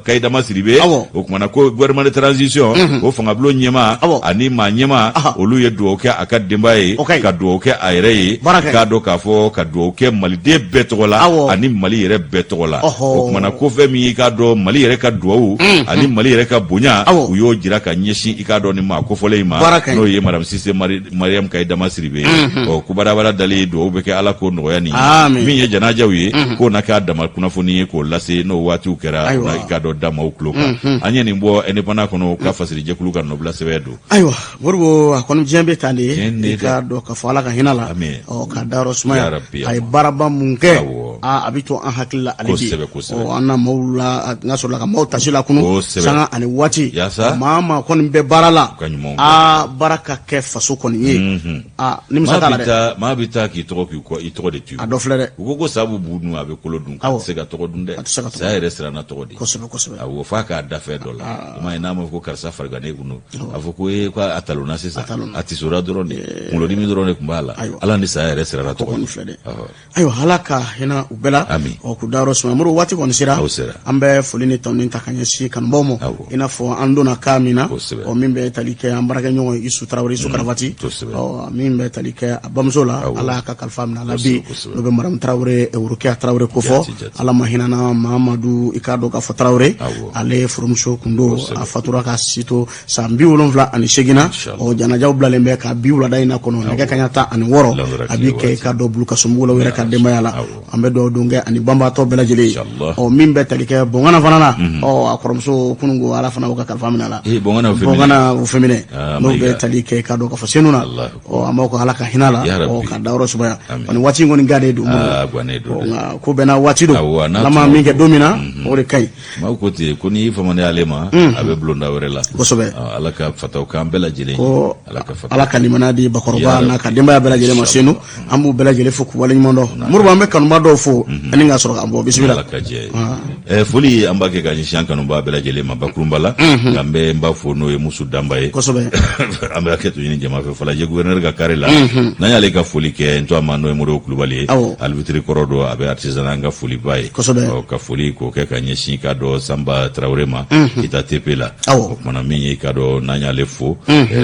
Kayidama Sidibe, o kumana ko gouvernement de transition, o fangabulon ɲɛmaa ani maa ɲɛmaa, olu ye dugawu kɛ a ka denbaya ye, ka dugawu kɛ a yɛrɛ ye, k'a dɔn k'a fɔ ka dugawu kɛ maliden bɛɛ tɔgɔ la ani Mali yɛrɛ bɛɛ tɔgɔ la. O kumana ko fɛn min i k'a dɔn Mali yɛrɛ ka dugawu ani Mali yɛrɛ ka bonya, u y'o jira ka ɲɛsin i k'a dɔn ni maa kofɔlen in ma, n'o ye madame Sise Mariam Kayidama Sidibe ye. Ɔ, ko badabada dali dugawu bɛ kɛ, Ala k'o nɔgɔya nin ye. Min ye janajaw ye, k'o na k'a dama kunnafoni ye k'o lase n'o waatiw kɛra, i k'a dɔn da maaw tulo kan. An ye nin bɔ Indépendant kɔnɔ, ka fasirijɛkulu ka nɔbila sɛbɛn don. Ayiwa Modibo, a kɔni diɲɛ bɛ tan de ye. I k'a dɔn k'a fɔ Ala ka hinɛ la, ɔ, ka dayɔrɔ sumaya. A ye baaraba mun kɛ, a bɛ to an hakili la hali bi. Ɔ, an na maaw la n'a sɔrɔla ka maaw tasi lakunu sanga ani waati. Maa maa kɔni bɛ baara la, aa, baara ka kɛ faso kɔni ye, aa, nimisa t'a la dɛ. Maa bɛ taa k'i tɔgɔ k'i kɔ, i tɔgɔ de to. A dɔ filɛ dɛ. U ko sa bɛ bu dun, a bɛ kolo dun, k'a tɛ se ka tɔgɔ dun dɛ. A tɛ se ka tɔgɔ. Saya yɛrɛ siranna tɔgɔ de. Kosɛbɛ kosɛbɛ. Awɔ, f'a k'a da fɛn dɔ la. I m'a ye, n'a ma fɔ ko karisa farigannen kun don, a fɔ ko ee, ko a talonna sisan, a tisora dɔrɔn de, kunkolodimi dɔrɔn de tun b'a la. Ala ni saya yɛrɛ siranna tɔgɔ. Kɔni filɛ dɛ. Ayiwa, Ala ka hinɛ u bɛɛ la, ɔ, k'u dayɔrɔ sumaya. Modibo, waati kɔni sera, an bɛ foli ni tanuni ta ka ɲɛsin kanubaw ma, i n'a fɔ an donna kan min na, ɔ, min bɛ tali kɛ an baarakɛɲɔgɔn Isu Tarawele, Isu Karavati, ɔ, min bɛ tali kɛ a bamuso la, Ala y'a ka kalifa minɛ a la bi, n'o bɛ madame Tarawele, Worokiya Tarawele kofɔ. Ala ma hinɛna Mamadu, i k'a dɔn k'a fɔ Tarawele, ale furumuso kun don, a fatura ka si to san 78 na. Ɔ, janajaw bilalen bɛ ka bi wulada in na kɔnɔ, nɛgɛ kaɲa 16, a bi kɛ i k'a dɔn Bulukasunbugu la, u yɛrɛ ka denbaya la. An bɛ dugawu don kɛ ani banbaatɔ bɛɛ lajɛlen ye. Ɔ, min bɛ tali kɛ Bɔngana fana na, ɔ, a kɔrɔmuso kunun ko Ala fana y'o ka kalifa minɛ a la. Bɔngana o fɛn n'o bɛ tali kɛ i k'a dɔn k'a fɔ Senu na. Ɔ, an b'aw ko Ala ka hinɛ la, ɔ, ka dayɔrɔ sumaya. Nin waati in kɔni gannen don, nka ko bɛɛ n'a waati don. Ala ma min kɛ don min na, o de ka ɲi. Maaw ko ten ko n'i famana ale ma, a bɛ bulonda wɛrɛ la. Kosɛbɛ. Ala ka fataw k'an bɛɛ lajɛlen. Ko Ala ka limaniya di bakɔrɔba n'a ka denbaya bɛɛ lajɛlen ma Senu. An b'u bɛɛ lajɛlen fo k'u waleɲuman dɔn. Modibo, an bɛ kanuba dɔw fo ani ka sɔrɔ ka bɔ. Bisimila. Ala ka jɛ ye. Foli an b'a kɛ ka ɲɛsin an kanubaa bɛɛ lajɛlen ma bakurunba la. Nka n bɛ n ba fo, n'o ye Musu Danba ye. An bɛ hakɛ to ɲini jama fɛ Falajɛ gouverneur ka carré la. N'an y'ale ka foli kɛ, n to a ma, n'o ye Modibo Kulubali ye. Arbitre kɔrɔ don, a bɛ artisanat, an ka foliba ye. Ka foli k'o kɛ ka ɲɛsin k'a dɔn Sanba Tarawele ma, Kita TP la. O kumana min ye k'a dɔn n'an y'ale fo,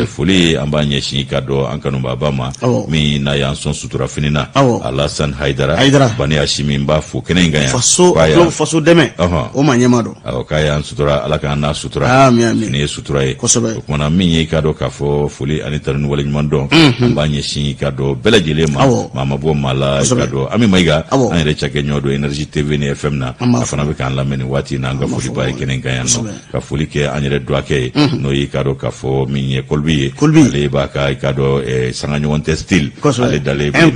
foli an b'a ɲɛsin k'a dɔn an kanubaaba ma, min n'a y'an sɔn sutura fini na, Alasan Hayidara Bani Asimi, n b'a fo kɛnɛ in kan yan. Faso dɛmɛ o ma ɲɛma don. Awɔ, k'a y'an sutura, Ala k'an n'a sutura. Fini ye sutura ye. O kumana min ye k'a dɔn k'a fɔ foli ani tanu ni waleɲuman dɔn, an b'a ɲɛsin k'a dɔn bɛɛ lajɛlen ma. Maa ma bɔ maa la, k'a dɔn Ami Mayiga, an yɛrɛ cakɛɲɔgɔn don Énergie TV ni FM na, a fana bɛ k'an lamɛn nin waati in na. An ka foli b'a ye kɛnɛ in kan yan nɔ. Ka foli kɛ an yɛrɛ dɔgɔkɛ ye, n'o ye k'a dɔn k'a fɔ min ye Kolibi ye, ale b'a ka i k'a dɔn sanga ɲɔgɔn tɛ style, ale dalen bɛ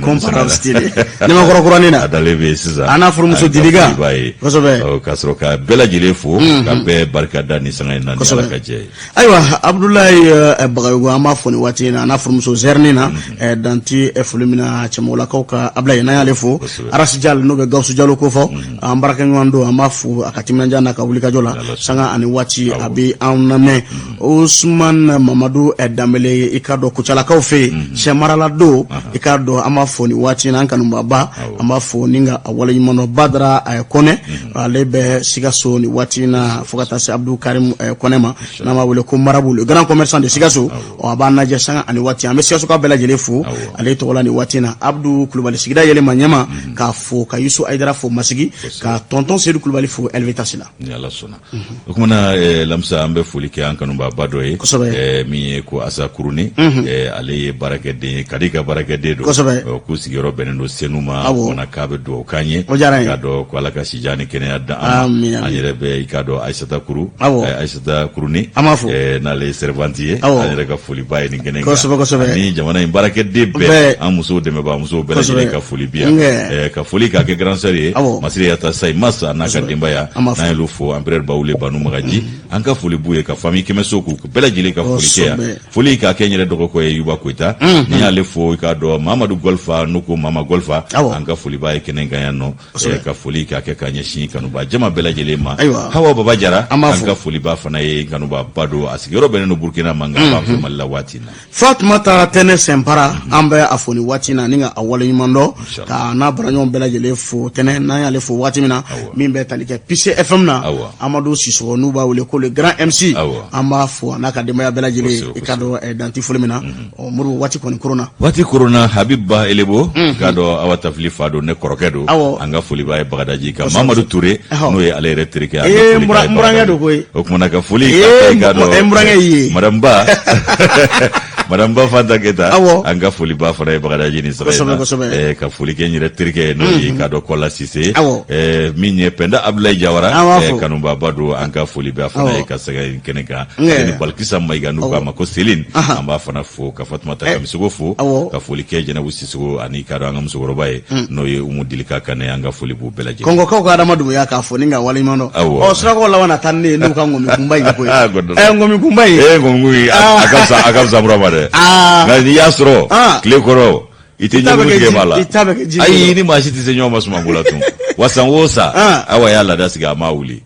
ɲamakɔrɔ kuranin na, a dalen bɛ sisan. A n'a furumuso Diliga. B'a ye ka sɔrɔ ka bɛɛ lajɛlen fo, ka bɛɛ barika da nin sanga in na, ni Ala ka jɛ ye. Ayiwa, Abudulayi Bagayogo, an b'a fo nin waati in na, a n'a furumuso Zɛrini na, danti foli min na Cɛmɔgɔlakaw ka Abulayi, n'an y'ale fo. Arasi Jalo, n'o bɛ Gawusu Jalo ko fɔ, an baarakɛɲɔgɔn don, an b'a fo a ka timinandiya n'a ka wulikajɔ la, sanga ani waati a bɛ an lamɛn. Usman Mamadu Danbele, i k'a dɔn Kucalakaw fɛ yen, sɛmarala don, i k'a dɔn an b'a fo nin waati in na, an kanubaaba, an b'a fo ni ka a waleɲuman dɔn. Badara Kɔnɛ, ale bɛ Sikaso nin waati in na, fo ka taa se Abdou Karim Kɔnɛ ma, n'an b'a wele ko Marabu, le grand commerçant de Sikaso. Ɔ, a b'an lajɛ sanga ani waati. An bɛ Sikasokaw bɛɛ lajɛlen fo ale tɔgɔ la nin waati in na. Abdou Kulubali, sigida yɛlɛma ɲɛma, k'a fo, ka Yusu Ayidara fo Masigi, ka tonton Seydou Kulubali fo Elvetasi la. Ni Ala sɔnna. O kuma na, Lamisa, an bɛ foli kɛ an kanubaaba dɔ ye. Min ye ko Asa Kuruni, ale ye baarakɛden ye, Kadi ka baarakɛden don. K'u sigiyɔrɔ bɛnnen don Senu ma. O kumana k'a bɛ dugawu k'an ye. O diyara n ye. K'a dɔn ko Ala ka sijan ni kɛnɛya da an ma. An yɛrɛ bɛ i k'a dɔn Ayisata Kuru. Ayisata Kuruni. An b'a fo. N'ale ye servante ye. An yɛrɛ ka foliba ye nin kɛnɛ in kan. Kosɛbɛ kosɛbɛ. Ani jamana in baarakɛden bɛɛ. An musow dɛmɛbaa musow bɛɛ lajɛlen ka foli bi yan. Ka foli k'a kɛ grand sœur ye, Masire Yata Sayi Masa n'a ka denbaya. N'an y'olu fo, empereur Bawule Banu Magaji, an ka foli b'u ye, ka famille Kɛmɛso k'u bɛɛ lajɛlen ka foli kɛ yan. Foli k'a kɛ n yɛrɛ dɔgɔkɔ ye, Yuba Koyita. Ni y'ale fo, i k'a dɔn Mamadu Gɔlifa, n'u ko Mama Gɔlifa, an ka foli b'a ye kɛnɛ kan yan nɔ. Ka foli k'a kɛ ka ɲɛsin kanuba jama bɛɛ lajɛlen ma. Hawa Baba Jara, an ka foli b'a fana ye, kanuba ba don, a sigiyɔrɔ bɛnnen don Burukina ma, nka a b'an fɛ Mali la waati in na. Fatumata Tɛnɛ Sɛnpara, an bɛ a fo ni waati na ni ka a waleɲuman dɔn, ka n'a baraɲɔgɔn bɛɛ lajɛlen fo. Tɛnɛ, n'an y'ale fo waati min na, min bɛ tali kɛ Pise FM na, Amadu Sisɔgɔ, n'u b'a wele ko le grand MC, an b'a fo a n'a ka denbaya bɛɛ lajɛlen. I k'a dɔn danti foli min na, ɔ Moribo, waati kɔni koronna. Waati koronna, Habib Ba Elebo, k'a dɔn Awa Tafili fa don, ne kɔrɔkɛ don. An ka foli b'a ye Bagadaji, ka Mamadu Ture, n'o ye ale yɛrɛ terikɛ. Ee, n burankɛ don koyi. O kumana ka foli ka kɛ, k'a dɔn n burankɛ y'i ye. Madame Ba, Madame Ba Fanta Keyita, an ka foli b'a fana ye Bagadaji ni sɔgɔma in na. Ka foli kɛ n yɛrɛ terikɛ ye, n'o ye k'a dɔn Kɔla Sise, min ye Pɛnda Abdulayi Jawara, kanubaaba don, an ka foli b'a fana ye ka sɛgɛ kɛnɛ kan. Ale ni Balikisa Mayiga, n'u k'a ma ko Seline, an b'a fana fo, ka Fatumata Kamisogo fo, ka foli kɛ Jɛnɛbu Sisogo ani k'a dɔn an ka musokɔrɔba ye, n'o ye Umu Dilika Kanɛ, an ka foli b'u bɛɛ lajɛlen. Kɔngɔkaw ka Adama Dunbuya k'a fo ni ka waleɲuman dɔn. Ɔ, surakaw laban na taa ni ne ye n'u ka ŋɔmi kunba in koyi. Ŋɔmi kunba in. Ee, ŋɔmi kun, a ka fisa, a ka fisa mura ma dɛ. Nka n'i y'a sɔrɔ tile kɔrɔ, i tɛ ɲɛkuru tigɛ b'a la. Ayi, ni maa si tɛ se ɲɔgɔn ma sumanko la tun. Wa san o san, Awa y'a laada sigi, a m'a wuli.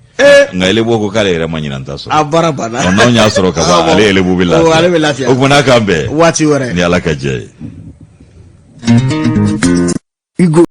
Nka Elebo ko k'ale yɛrɛ ma ɲinan ta sɔrɔ. A baara banna. Ɔ, n'anw y'a sɔrɔ ka ban, ale Elebo bɛ lafiya. Ale bɛ lafiya. O kumana k'an bɛn waati wɛrɛ ni Ala ka jɛ ye. Hugo.